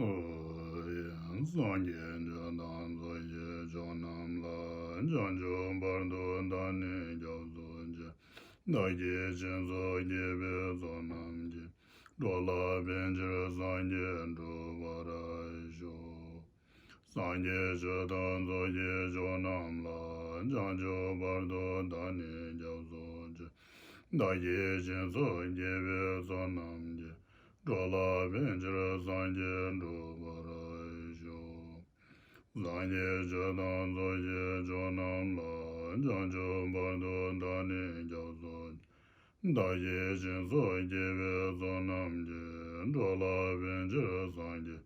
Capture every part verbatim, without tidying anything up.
སངས་རྒྱས་ཆོས་དང་ཚོགས་ཀྱི་མཆོག་རྣམས་ལ། བྱང་ཆུབ་བར་དུ་བདག་ནི་སྐྱབས་སུ་མཆི། བདག་གིས་སྦྱིན་སོགས་བགྱིས་པའི་ཚོགས་རྣམས་ཀྱིས། འགྲོ་ལ་ཕན་ཕྱིར་སངས་རྒྱས་འགྲུབ་པར་ཤོག། སངས་རྒྱས་ཆོས་དང་ཚོགས་ཀྱི་མཆོག་རྣམས་ལ། བྱང་ཆུབ་བར་དུ་བདག་ནི་སྐྱབས་སུ་མཆི། བདག་གིས་སྦྱིན་སོགས་བགྱིས་པའི་ཚོགས་རྣམས་ཀྱིས། འགྲོ་ལ་ཕན་ཕྱིར་སངས་རྒྱས་འགྲུབ་པར་ཤོག། སངས་རྒྱས་ཆོས་དང་ཚོགས་ཀྱི་མཆོག་རྣམས་ལ། བྱང་ཆུབ་བར་དུ་བདག་ནི་སྐྱབས་སུ་མཆི། བདག་གིས་སྦྱིན་སོགས་བགྱིས་པའི་ཚོགས་རྣམས་ཀྱིས། འགྲོ་ལ་ཕན་ཕྱིར་སངས་རྒྱས་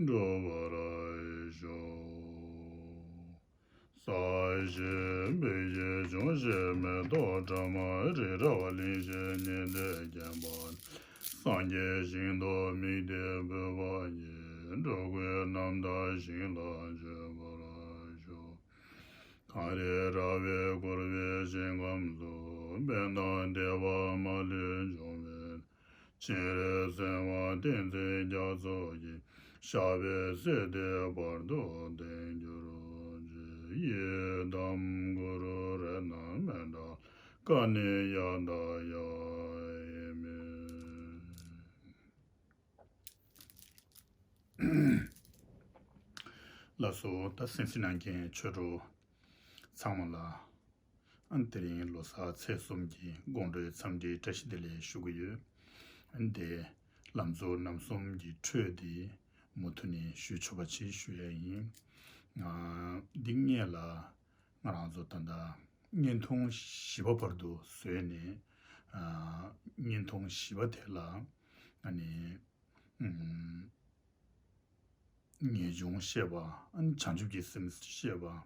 འགྲུབ་པར་ཤོག། ས་གཞི་འབིགས་བྱེད་འབྱུང་བཞིའི་མེ་ཏོག་ཕྲ་མོ། རི་རབ་གླིང་བཞིའི་ཉི་ཟླས་བརྒྱན་པ། སངས་རྒྱས་ཞིང་དུ་དམིགས་ཏེ་བོས་པ་ཡིས། འགྲོ་ཀུན་རྣམ་དག་ཞིང་ལ་སྤྱོད་པར་ཤོག། གངས་རི་ར་བས་བསྐོར་བའི་ཞིང་ཁམས་སུ། ཕན་དང་བདེ་བ་མ་ལུས་འབྱུང་བའི། སྤྱན་རས་གཟིགས་དབང་བསྟན་འཛིན་རྒྱ་མཚོ་ཡི། ཞབས་པད་སྲིད་མཐའི་བར་དུ་བརྟན་གྱུར་ཅིག། ཡི་དམ་གུ་རུ་རཏྣ་མཎྜལ་ཀ་ནེ་ཡ་དཱ་ཡ་ཨེ་མེ། ལགས་སོ། ད་གསན་གཟིགས་གནང་མཁན་ཆོས་གྲོགས་ཚང་མ་ལ། ཨ་ནི་དེ་རིང་ལོ་གསར་ཚེས་གསུམ་གྱི་དགོང་དྲོའི་འཚམས་འདྲིའི་བཀྲ་ཤིས་བདེ་ལེགས་ཞུ་གི་ཡོད། ཨ་ནི་དེ་ལམ་གཙོ་རྣམ་གསུམ་གྱི་འཕྲོས་དེ་མུ་མཐུད་ནས་ཞུས་ཆོག་པ་ཅིག་ཞུ་ཡ་ཡིན། ཨ་འདི་སྔོན་ལ་ང་རང་ཚོ་ད་ལྟ་བརྙན་ཐུང་བཞི་པ་བར་དུ་བཟོས་ནས། ཨ་བརྙན་ཐུང་བཞི་པ་དེ་ལ་ཨ་ནི་ཨམ། ངེས་འབྱུང་བཤད་པ། ཨ་ནི་བྱང་ཆུབ་ཀྱི་སེམས་བཤད་པ།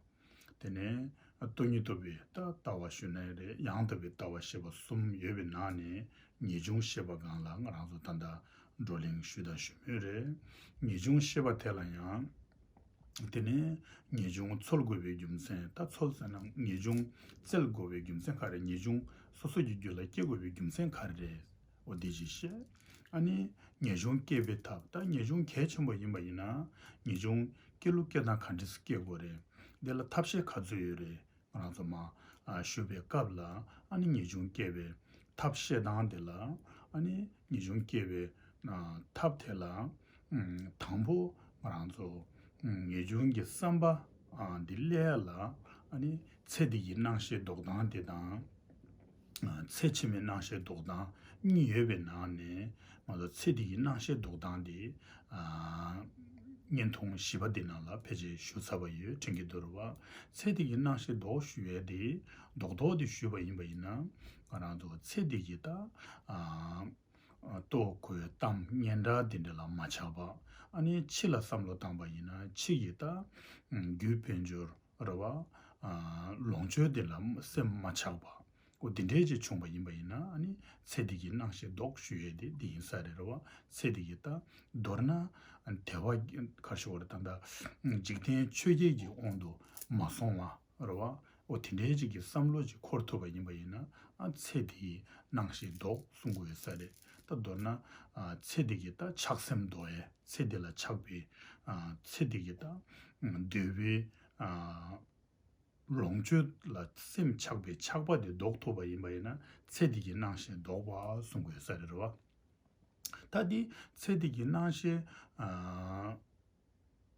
དེ་ནས་སྟོང་ཉིད་རྟོགས་པའི་ད་ལྟ་བ་ཞུས་ན་རེད། ཡང་དག་པའི་ལྟ་བ་བཤད་པ་གསུམ་ཡོད་པའི་ནང་ནས་ངེས་འབྱུང་བཤད་པ་སྒང་ལ་ང་རང་ཚོ་ད་ལྟ་བགྲོ་གླེང་ཞུས་དང་ཞུ་མུས་རེད། ངེས་འབྱུང་བཤད་པ་དེ་ལ་ཡང་། དེ་ནས་ངེས་འབྱུང་འཚོལ་དགོས་པའི་རྒྱུ་མཚན། ད་འཚོལ་ཟེར་ན་ངེས་འབྱུང་བཙལ་དགོས་པའི་རྒྱུ་མཚན་ག་རེ། ངེས་འབྱུང་སོ་སོ་ཡི་རྒྱུད་ལ་སྐྱེ་དགོས་པའི་རྒྱུ་མཚན་ག་རེ་རེད། འོ་དེ་ཅིག་བཤད། ཨ་ནི་ངེས་འབྱུང་སྐྱེ་བའི་ཐབས། ད་ངེས་འབྱུང་གལ་ཆེན་པོ་ཡིན་པ་ཡིན་ན། ངེས་འབྱུང་སྐྱེ་ལུགས་སྐྱེ་སྟངས་ག་འདྲས་སྐྱེ་དགོས་རེད། དེ་ལ་ཐབས་ཤེས་ག་ཚོད་ཡོད་རེད། ང་རང་ཚོ་མ་ཨ་ཞུ་བའི་སྐབས་ལ། ཨ་ནི་ངེས་འབྱུང་སྐྱེ་བའི་ཐབས་ཤེས་སྟངས་དེ་ལ། ཨ་ནི་ངེས་འབྱུང་སྐྱེ་བའི་ཨ་ཐབས་དེ་ལ། ཨམ་དང་པོ་ང་རང་ཚོ་ཨམ་ངེས་འབྱུང་གི་བསམ་པ་ཨ་འདི་སླེབས་ཡ་ལ། ཨ་ནི་ཚེ་འདི་གི་སྣང་ཤས་ལྡོག་སྟངས་དེ་དང་། ཨ་ཚེ་ཕྱི་མའི་སྣང་ཤས་ལྡོག་སྟངས་གཉིས་ཡོད་པའི་ནང་ནས། ང་ཚོ་ཚེ་འདི་གི་སྣང་ཤས་ལྡོག་སྟངས་དེ་ཨ་བརྙན་ཐུང་བཞི་པ་འདི་ནང་ལ་ཕལ་ཆེར་ཞུ་ཚར་བ་ཡོད་དྲན་གྱི་འདུག་རེད་བ། ཚེ་འདི་གི་སྣང་ཤས་ལྡོག་ཞུ་ཡས་དེ། རྡོག་རྡོག་དེ་ཞུས་པ་ཡིན་པ་ཡིན་ན། ང་རང་ཚོ་ཚེ་འདི་གི་ད་ཨ་ལྟོ་གོས་གཏམ་སྙན་གྲགས་འདི་འདྲ་ལ་མ་ཆགས་པ། ཨ་ནི་ཕྱི་ལ་བསམ་བློ་བཏང་པ་ཡིན་ན་ཕྱི་གི་ད་རྒྱུ་དཔལ་འབྱོར་རེད་བ། ཨ་ལོངས་སྤྱོད་འདི་ལ་སེམས་མ་ཆགས་པ། འོ་འདི་འདྲའི་ཅིག་བྱུང་པ་ཡིན་པ་ཡིན་ན། ཨ་ནི་ཚེ་འདི་གི་སྣང་ཤས་ལྡོག་ཞུ་ཡས་དེ་འདི་ཡིན་ས་རེད། རེད་བ། ཚེ་འདི་གི་ད་མདོར་ན་དལ་བ་ག་ཞུ་བ་རེད། ད་ད་འཇིག་རྟེན་ཆོས་བརྒྱད་ཀྱི་དབང་དུ་མ་སོང་བ། རེད་བ། འོ་དེ་འདྲའི་ཅིག་གི་བསམ་བློ་ཅིག་འཁོར་ཐུབ་པ་ཡིན་པ་ཡིན་ན། ཨ་ཚེ་འདིའི་སྣང་ཤས་ལྡོག་གསུང་གི་ཡོད་ས་རེད། ད་མདོར་ན་ཨ་ཚེ་འདི་གི་ད་ཆགས་སེམས་ལྡོག་ཡས། ཚེ་འདི་ལ་ཆགས་པའི་ཨ་ཚེ་འདི་གི་ད་འདོད་པའི་ཨ་ལོངས་སྤྱོད་ལ་སེམས་ཆགས་པའི་ཆགས་པ་དེ་ལྡོག་ཐུབ་པ་ཡིན་པ་ཡིན་ན། ཚེ་འདི་གི་སྣང་ཤས་ལྡོག་པ་གསུང་གི་ཡོད་ས་རེད། རེད་བ། ད་འདི་ཚེ་འདི་གི་སྣང་ཤས་ཨ་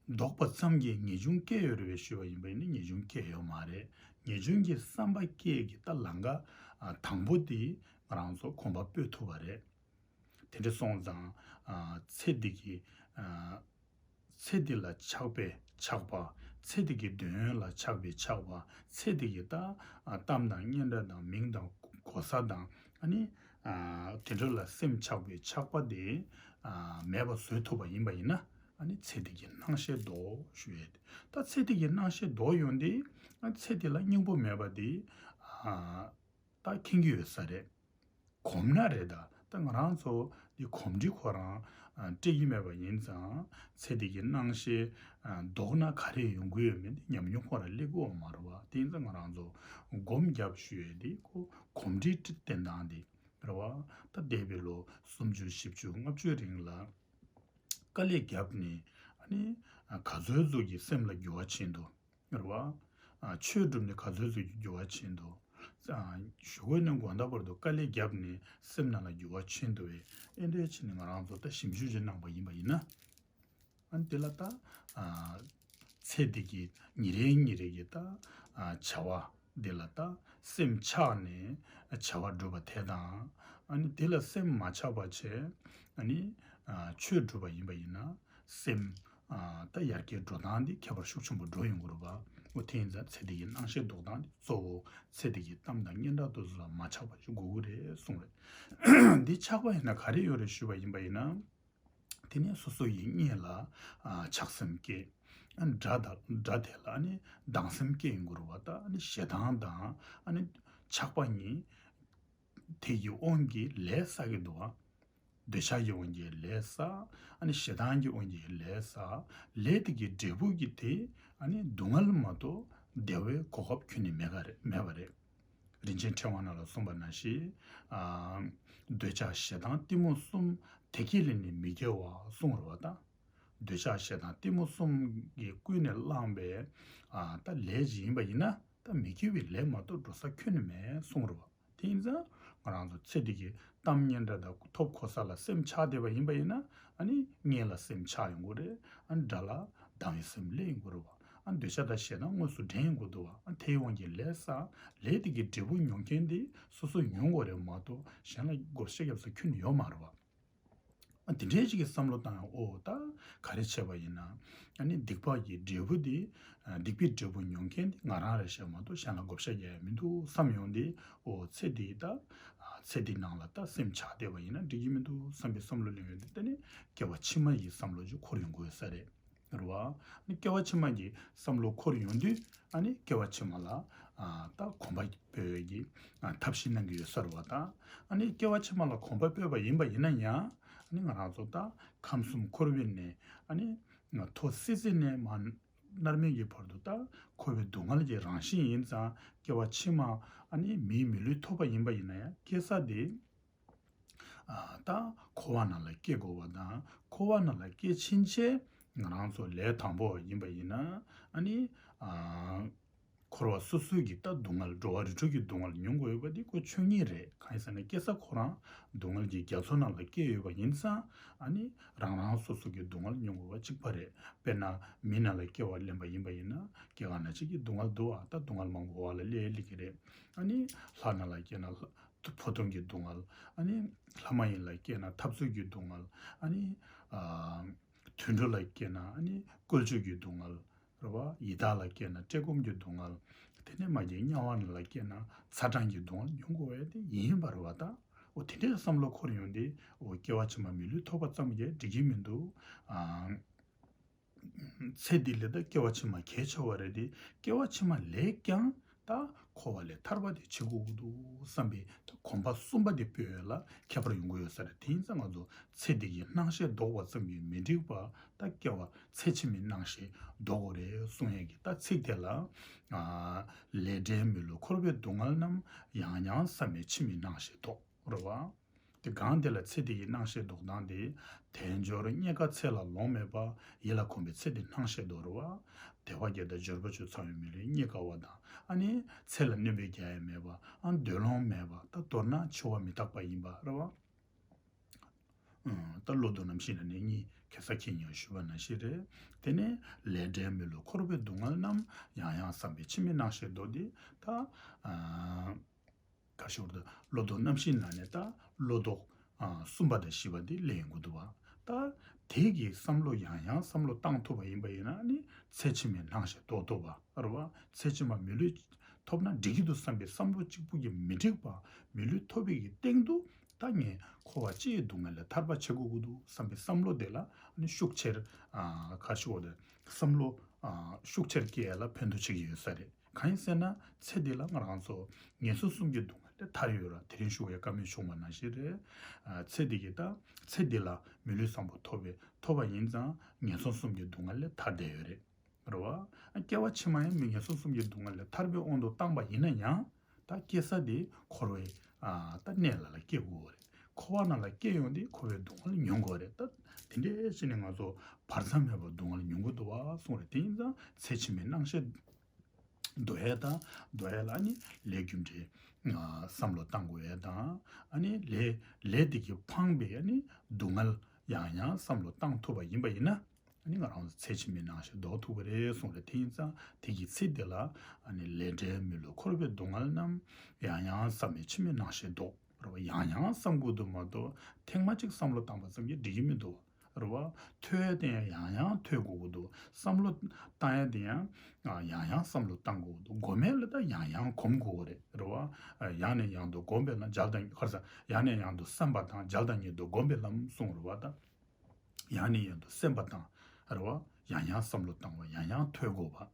ལྡོག་པ་ཙམ་གྱིས་ངེས་འབྱུང་སྐྱེ་ཡོད་རེད་པས་ཞུས་པ་ཡིན་པ་ཡིན་ན། ངེས་འབྱུང་སྐྱེ་ཡོད་མ་རེད། ངེས་འབྱུང་གི་བསམ་པ་སྐྱེ་གི་ད་ལམ་ཁ་ཨ་དང་པོ་དེ་ང་རང་ཚོ་གོམ་པ་སྤོས་ཐུབ་པ་རེད། དེ་འདྲ་སོང་ཙང་ཨ་ཚེ་འདི་གི་ཨ་ཚེ་འདི་ལ་ཆགས་པའི་ཆགས་པ། ཚེ་འདི་གི་དོན་ལ་ཆགས་པའི་ཆགས་པ། ཚེ་འདི་གི་ད་ཨ་གཏམ་དང་སྙན་གྲགས་དང་མིང་དང་གོ་ས་དང་། ཨ་ནི་ཨ་དེ་འདྲ་ལ་སེམས་ཆགས་པའི་ཆགས་པ་དེ་ཨ་མེད་པ་བཟོ་ཐུབ་པ་ཡིན་པ་ཡིན་ན། ཨ་ནི་ཚེ་འདི་གི་སྣང་ཤས་ལྡོག་ཞུ་ཡས་དེ། ད་ཚེ་འདི་གི་སྣང་ཤས་ལྡོག་ཡོང་དུས། ཨ་ཚེ་འདི་ལ་སྙིང་པོ་མེད་པ་དེ་ཨ་ད་མཁྱེན་གྱི་ཡོད་ས་རེད། གོམས་ན་རེད། ད་ད་ང་རང་ཚོ་འདི་གོམས་འདྲིས་ཁོ་རང་ཨ་སྤྲད་ཀྱི་མེད་པ་ཡིན་ཙང་། ཚེ་འདི་གི་སྣང་ཤས་ཨ་ལྡོག་ན་ག་རེ་ཡོང་གི་ཡོད་མེད་འདི་ཉམས་མྱོང་ཁོ་རང་སླེབས་ཀྱི་ཡོད་མ་རེད་བ། དེ་ཡིན་ཙང་ང་རང་ཚོ་སྒོམ་རྒྱབ་ཞུ་ཡས་འདི་ཁོ་གོམས་འདྲིས་བསྟེན་སྟངས་འདི་རེད་བ། ད་འདས་པའི་ལོ་སུམ་ཅུ་བཞི་བཅུ་ལྔ་བཅུའི་རིང་ལ། དཀའ་ལས་བརྒྱབ་ནས་ཨ་ནི་ག་ཚོད་ཙམ་གྱི་སེམས་ལ་འགྱུར་བ་ཕྱིན་འདུག་རེད་བ། ཆོས་བསྒྲུབས་ནས་ག་ཚོད་ཙམ་གྱི་འགྱུར་བ་ཕྱིན་འདུག་ཞུ་དགོས་ནས་དགོང་དག་བར་དུ་དཀའ་ལས་བརྒྱབ་ནས་སེམས་ནང་ལ་འགྱུར་བ་ཕྱིན་འདུག་བས། ཨེ་འདྲའི་ཕྱིན་ནས་ང་རང་ཚོ་ད་ཞིབ་འཇུག་ཅིག་གནང་པ་ཡིན་པ་ཡིན་ན། ཨ་ནི་དེ་ལ་ད་ཚེ་འདི་གི་ཉིན་རེ་ཉིན་རེ་གི་ད་བྱ་བ་འདི་ལ་ད་སེམས་ཆགས་ནས་བྱ་བ་སྒྲུབ་པ་དེ་དང་། ཨ་ནི་དེ་ལ་སེམས་མ་ཆགས་པ་བྱས། ཨ་ནི་ཆོས་སྒྲུབ་པ་ཡིན་པ་ཡིན་ན་སེམས་ད་ཡར་རྒྱས་འགྲོ་སྟངས་འདི་ཁྱད་པར་ཤུགས་ཆེན་པོ་འགྲོ་ཡོང་གི་རེད་པ། འོ་དེ་ཡིན་ཙང་ཚེ་འདི་གི་སྣང་ཤས་ལྡོག་སྟངས་འདི་གཙོ་བོ་ཚེ་འདི་གི་གཏམ་དང་སྙན་གྲགས་དེ་ཚོ་ལ་མ་ཆགས་པ་ཞིག་དགོས་ཀྱི་རེད་གསུངས་རེད། འདི་ཆགས་པ་ཡིན་ན་ག་རེ་ཡོད་རེད་ཞུས་པ་ཡིན་པ་ཡིན་ན། དེ་ནས་སོ་སོ་ཡི་གཉེན་ལ་ཆགས་སེམས་སྐྱེ། དགྲ་དང་དགྲ་དེ་ལ་ནི་སྡང་སེམས་སྐྱེ་ཡོང་གི་རེད་པ། ད་ནི་ཞེ་སྡང་དང་ནི་ཆགས་པ་གཉིས་དེ་ཡི་དབང་གིས་ལས་བསགས་ཀྱི་འདུག་པ། འདོད་ཆགས་ཀྱི་དབང་གིས་ལས་བསགས། ནི་ཞེ་སྡང་གི་དབང་གིས་ལས་བསགས། ལས་དེ་གི་འབྲས་བུ་གི་དེ་ནི་སྡུག་བསྔལ་མ་གཏོགས་བདེ་བའི་གོ་སྐབས་ཁྱོན་ནས་མེད་ག་རེད་མེད་པ་རེད། རིན་ཆེན་ཕྲེང་བ་ནང་ལ་གསུངས་པ་ནང་བཞིན། འདོད་ཆགས་ཞེ་སྡང་གཏི་མུག་གསུམ་དེ་ཁས་ལེན་ནས་མི་དགེ་བ་གསུངས་རེད་པ། ད་འདོད་ཆགས་ཞེ་སྡང་གཏི་མུག་གསུམ་གྱིས་ཀུན་ནས་བསླངས་པའི་ད་ལས་ཅིག་ཡིན་པ་ཡིན་ན་ད་མི་དགེ་བའི་ལས་མ་གཏོགས་འགྲོ་ས་ཁྱོན་ནས་མེད་གསུངས་རེད་པ། དེ་ཡིན་ཙང་ང་རང་ཚོ་ཚེ་འདི་གི་གཏམ་སྙན་གྲགས་དང་ཐོབ་གོ་ས་ལ་སེམས་ཆགས་བསྡད་པ་ཡིན་པ་ཡིན་ན། ཨ་ནི་གཉེན་ལ་སེམས་ཆགས་ཡོང་གི་རེད། ཨ་ནི་དགྲ་ལ་སྡང་བའི་སེམས་སླེབས་ཡོང་གི་རེད་པ། ཨ་འདོད་ཆགས་དང་ཞེ་སྡང་དངོས་སུ་འདྲེན་ཡོང་གི་འདུག་པ། ཨ་དེའི་དབང་གིས་ལས་བསགས། ལས་དེ་གི་འབྲས་བུ་མྱོང་མཁན་དེ་སོ་སོ་མྱོང་དགོས་རེད་མ་གཏོགས་གཞན་ལ་བགོ་བཤའ་རྒྱབ་ས་ཁྱོན་ནས་ཡོད་མ་རེད་པ། ཨ་དེ་འདྲའི་ཅིག་གི་བསམ་བློ་བཏང་ཡང་ཨོ་ད་ག་རེ་བྱས་པ་ཡིན་ན། ཨ་ནི་སྡིག་པ་གི་འབྲས་བུ་དེ་སྡིག་པའི་འབྲས་བུ་མྱོང་མཁན་དེ་ང་རང་རེད་ཤག་མ་གཏོགས་གཞན་ལ་བགོ་བཤའ་རྒྱག་ཡ་མི་འདུག་བསམ་ཡོང་དུས། ཨོ་ཚེ་འདི་ད་ཚེ་འདི་ནང་ལ་ད་སེམས་ཆགས་བསྡད་པ་ཡིན་ན་འགྲིག་གི་མི་འདུག་བསམ་པའི་བསམ་བློ་སླེབས་ཡོང་དུས། དེ་ནི་སྐྱེ་བ་ཕྱི་མ་ཡི་བསམ་བློ་ཅིག་འཁོར་ཡོང་དགོས་ས་རེད། རེད་པ། ཨ་ནི་སྐྱེ་བ་ཕྱི་མ་གི་བསམ་བློ་འཁོར་ཡོང་དུས། ཨ་ནི་སྐྱེ་བ་ཕྱི་མ་ལ་ཨ་ད་གོམ་པ་སྤོས་ཡས་ཀྱི་ཨ་ཐབས་ཤེས་གནང་གི་ཡོད་ས་རེད་པ། ད་ཨ་ནི་སྐྱེ་བ་ཕྱི་མ་ལ་གོམ་པ་སྤོས་པ་ཡིན་པ་ཡིན་ན་ཡང་། ཨ་ནི་ང་རང་ཚོ་ད་ཁམས་གསུམ་འཁོར་བའི་ནས་ཨ་ནི་ཐོག་སྲིད་རྩེ་ནས་མར་མནར་མེད་ཀྱི་བར་དུ་ད་འཁོར་བའི་སྡུག་བསྔལ་གྱི་རང་བཞིན་ཡིན་ཙང་། སྐྱེ་བ་ཕྱི་མ་ཨ་ནི་མིའི་མི་ལུས་ཐོབ་པ་ཡིན་པ་ཡིན་ན་ཡང་སྐྱེ་ས་དེ། ཨ་ད་འཁོར་བ་ནང་ལ་སྐྱེ་དགོས་པ་དང་། འཁོར་བ་ནང་ལ་སྐྱེ་ཕྱིན་ཆད་ང་རང་ཚོ་ལས་དང་པོ་ཡིན་པ་ཡིན་ན། ཨ་ནི་ཨ་འཁོར་བ་སོ་སོའི་གི་ད་སྡུག་བསྔལ་འགྲོ་བ་རིགས་དྲུག་གི་སྡུག་བསྔལ་མྱོང་དགོས་ཡོད་པ་འདི་ཁོ་ཆོས་ཉིད་རེད། གང་ཡིན་ཟེར་ན་སྐྱེ་ས་ཁོ་རང་སྡུག་བསྔལ་གྱི་རྒྱ་མཚོ་ནང་ལ་སྐྱེས་ཡོད་པ་ཡིན་ཙང་། ཨ་ནི་རང་རང་སོ་སོ་གི་སྡུག་བསྔལ་མྱོང་དགོས་པ་གཅིག་པ་རེད། དཔེར་ན་མི་ནང་ལ་སྐྱེ་བ་ལེན་པ་ཡིན་པ་ཡིན་ན་སྐྱེ་རྒ་ན་འཆི་གི་སྡུག་བསྔལ་འདུག་པ། ད་སྡུག་བསྔལ་མང་པོ་འོག་ལ་སླེབས་སླེབས་ཀྱི་རེད། ཨ་ནི་ལྷ་ནང་ལ་སྐྱེས་ན་ལྷ་འཕོ་ལྟུང་གི་སྡུག་བསྔལ། ཨ་ནི་ལྷ་མ་ཡིན་ལ་སྐྱེས་ན་འཐབ་རྩོད་ཀྱི་སྡུག་བསྔལ། ཨ་ནི་ཨ་དུད་འགྲོ་ལ་སྐྱེས་ན་ཨ་ནི་བཀོལ་སྤྱོད་ཀྱི་སྡུག་བསྔལ། རེད་པ། ཡི་དྭགས་ལ་སྐྱེས་ན་བཀྲེས་སྐོམ་གྱི་སྡུག་བསྔལ། དེ་ནས་མ་གྱུར་དམྱལ་བ་ནང་ལ་སྐྱེས་ན་ཚ་གྲང་གི་སྡུག་བསྔལ་མྱོང་དགོས་པ་དེ་ཡིན་པ་རེད་པ། ད་འོ་དེ་འདྲའི་བསམ་བློ་འཁོར་ཡོང་དུས། འོ་སྐྱེ་བ་ཕྱི་མ་མི་ལུས་ཐོབ་པ་ཙམ་གྱིས་འགྲིག་གི་མི་འདུག་ཨ། ཚེ་འདི་ལས་ད་སྐྱེ་བ་ཕྱི་མ་གལ་ཆེ་བ་རེད་དེ། སྐྱེ་བ་ཕྱི་མ་ལས་ཀྱང་ད་འཁོར་བ་ལས་ཐར་པ་དེ་བྱེད་དགོས་ཀྱི་འདུག་བསམ་པའི་ད་གོམ་པ་གསུམ་པ་དེ་སྤོས་ཡས་ལ་ཁྱད་པར་ཡོང་གི་ཡོད་ས་རེད། དེ་ཡིན་ཙང་ང་ཚོ་ཚེ་འདི་གི་སྣང་ཤས་ལྡོག་པ་ཙམ་གྱིས་མི་འགྲིག་པ། ད་སྐྱེ་བ་ཚེ་ཕྱི་མའི་སྣང་ཤས་ལྡོག་དགོས་རེད་གསུང་ཡས་ཀྱི་ད་ཚིག་དེ་ལ། ཨ་ལས་འབྲས་མི་བསླུ་འཁོར་བའི་སྡུག་བསྔལ་རྣམས། ཡང་ཡང་བསམ་པས་ཕྱི་མའི་སྣང་ཤས་ལྡོག། རེད་པ། དེ་གང་དེ་ལ་ཚེ་འདི་ཡི་སྣང་ཤས་ལྡོག་སྟངས་དེ། དལ་འབྱོར་རྙེད་དཀའ་ཚེ་ལ་ལོང་མེད་པ། ཡིད་ལ་གོམས་པའི་ཚེ་འདིའི་སྣང་ཤས་ལྡོག་རེད་པ། དད་པ་བརྒྱ་དང་འབྱོར་པ་བཅུ་ཚང་བའི་མི་ལུས་རྙེད་དཀའ་བ་དང་། ཨ་ནི་ཚེ་ལ་སྣོན་པའི་རྒྱ་ཡང་མེད་པ། ཨ་འདོད་ལོང་མེད་པ། ད་མདོར་ན་འཆི་བ་མི་རྟག་པ་ཡིན་པ་རེད་པ། ཨ་ད་བློ་ལྡོག་རྣམ་ཤེས་ལ་ནི་གཉིས་ཁ་སང་ཁྱེད་ཉིད་ཞུས་པ་ནང་བཞིན་རེད། དེ་ནས་ལས་འབྲས་མི་བསླུ་འཁོར་བའི་སྡུག་བསྔལ་རྣམས། ཡང་ཡང་བསམ་པས་ཕྱི་མའི་སྣང་ཤས་ལྡོག་སྟེ། ད་ཨ། ག་ཞོར་དུ་བློ་ལྡོག་རྣམ་ཤེས་ནང་ནས་ད་བློ་ལྡོག་ཨ་གསུམ་པ་དང་བཞི་པ་འདི་སླེབས་ཡོང་གི་འདུག་པ། ད་དེ་གི་བསམ་བློ་ཡང་ཡང་བསམ་བློ་བཏང་ཐུབ་པ་ཡིན་པ་ཡིན་ན་ནི་ཚེ་ཕྱི་མའི་སྣང་ཤས་ལྡོག་ཐུབ་པ་རེད་པ། ཚེ་ཕྱི་མ་མི་ལུས་ཐོབ་ན་འགྲིག་གི་འདུག་བསམ་པའི་བསམ་བློ་གཅིག་པུ་གིས་མི་འགྲིག་པ། མི་ལུས་ཐོབ་པའི་གི་སྟེང་དུ་ད་ངས་འཁོར་བ་སྤྱིའི་སྡུག་བསྔལ་ལས་ཐར་པ་བྱེད་དགོས་ཀྱི་འདུག་བསམ་པའི་བསམ་བློ་དེ་ལ་ནི་ཤུགས་ཆེར་ཨ་ག་ཞོར་དུ་བསམ་བློ་ཨ་ཤུགས་ཆེར་སྐྱེ་ཡ་ལ་ཕན་ཐོགས་ཆེ་གི་ཡོད་ས་རེད། གང་ཡིན་ཟེར་ན་ཚེ་འདི་ལ་ང་རང་ཚོ་ངན་སོང་གསུམ་གྱི་སྡུག་བསྔལ་ལས་ཐར་ཡོད་ར། དེ་རིང་ཞུ་བའི་བཀའ་མོལ་བྱུང་བ་ནང་བཞིན་རེད། ཨ་ཚེ་འདི་གི་ད་ཚེ་འདི་ལ་མི་ལུས་བཟང་པོ་ཐོབ་པའི་ཐོབ་པ་ཡིན་ཙང་ངན་སོང་གསུམ་གྱི་སྡུག་བསྔལ་ལས་ཐར་བསྡད་ཡོད་རེད། རེད་བ། ཨ་སྐྱེ་བ་ཕྱི་མ་ཡང་མི་ངན་སོང་གསུམ་གྱི་སྡུག་བསྔལ་ལས་ཐར་པའི་དབང་དུ་བཏང་པ་ཡིན་ན་ཡང་། ད་སྐྱེ་ས་དེ་འཁོར་བའི་ཨ་ད་གནས་ལ་ལ་སྐྱེ་དགོས་པ་རེད། འཁོར་བ་ནང་ལ་སྐྱེ་ཡོང་དུས་འཁོར་བའི་སྡུག་བསྔལ་མྱོང་དགོས་པ་རེད། ད་དེ་ འདྲ་བྱས་ནས་ང་ཚོ་བར་མཚམས་མེད་པར་སྡུག་བསྔལ་མྱོང་གི་འདུག་བ་གསུངས་རེད། དེ་ཡིན་ཙང་ཚེ་ཕྱི་མའི་སྣང་ཤས་འདོར་ཡས་དང་འདོར་ཡས་ལ་ནི་ལས་རྒྱུ་འབྲས་བསམ་བློ་བཏང་དགོས་ཡས་དང་། ཨ་ནི་ལས་ལས་དེ་གིས་འཕངས་པའི་ཨ་ནི་སྡུག་བསྔལ་ཡང་ཡང་བསམ་བློ་བཏང་ཐུབ་པ་ཡིན་པ་ཡིན་ན། ཨ་ནི་ང་རང་ཚོ་ཚེ་ཕྱི་མའི་སྣང་ཤས་འདོར་ཐུབ་ཀྱི་རེད་གསུངས་རེད། དེ་ཡིན་ཙང་དེ་གི་ཚེ་འདི་ལ་ཨ་ནི་ལས་འབྲས་མི་བསླུ་འཁོར་བའི་སྡུག་བསྔལ་རྣམས་ཡང་ཡང་བསམ་མི་ཕྱི་མའི་སྣང་ཤས་འདོར་རེད་བ། ཡང་ཡང་བསམ་དགོས་འདུག་མ་གཏོགས་ཐེངས་མ་གཅིག་བསམ་བློ་བཏང་པ་ཙམ་གྱིས་འགྲིག་གི་མི་འདུག་བ། རེད་བ། ཐོས་ཡས་དེ་ཡང་ཡང་ཡང་ཐོས་དགོས་ཀྱི་འདུག་བསམ་བློ་བཏང་ཡས་དེ་ཡང་ཡང་ཡང་བསམ་བློ་བཏང་དགོས་ཀྱི་འདུག་སྒོམ་ཡས་ལ་ད་ཡང་ཡང་སྒོམ་དགོས་ཀྱི་རེད། རེད་བ། ཡང་ནས་ཡང་དུ་སྒོམ་པའི་ལམ་འཇལ་དང་ཁར་ས་ཡང་ནས་ཡང་དུ་བསམ་པ་དང་འཇལ་དང་ཉིད་དུ་སྒོམ་པའི་ལམ་གསུངས་རེད་བ། ད་ཡང་ནས་ཡང་དུ་སེམས་པ་དང་། རེད་བ། ཡང་ཡང་བསམ་བློ་བཏང་བ་ཡང་ཡང་ཐོས་དགོས་པ། རེད་བ།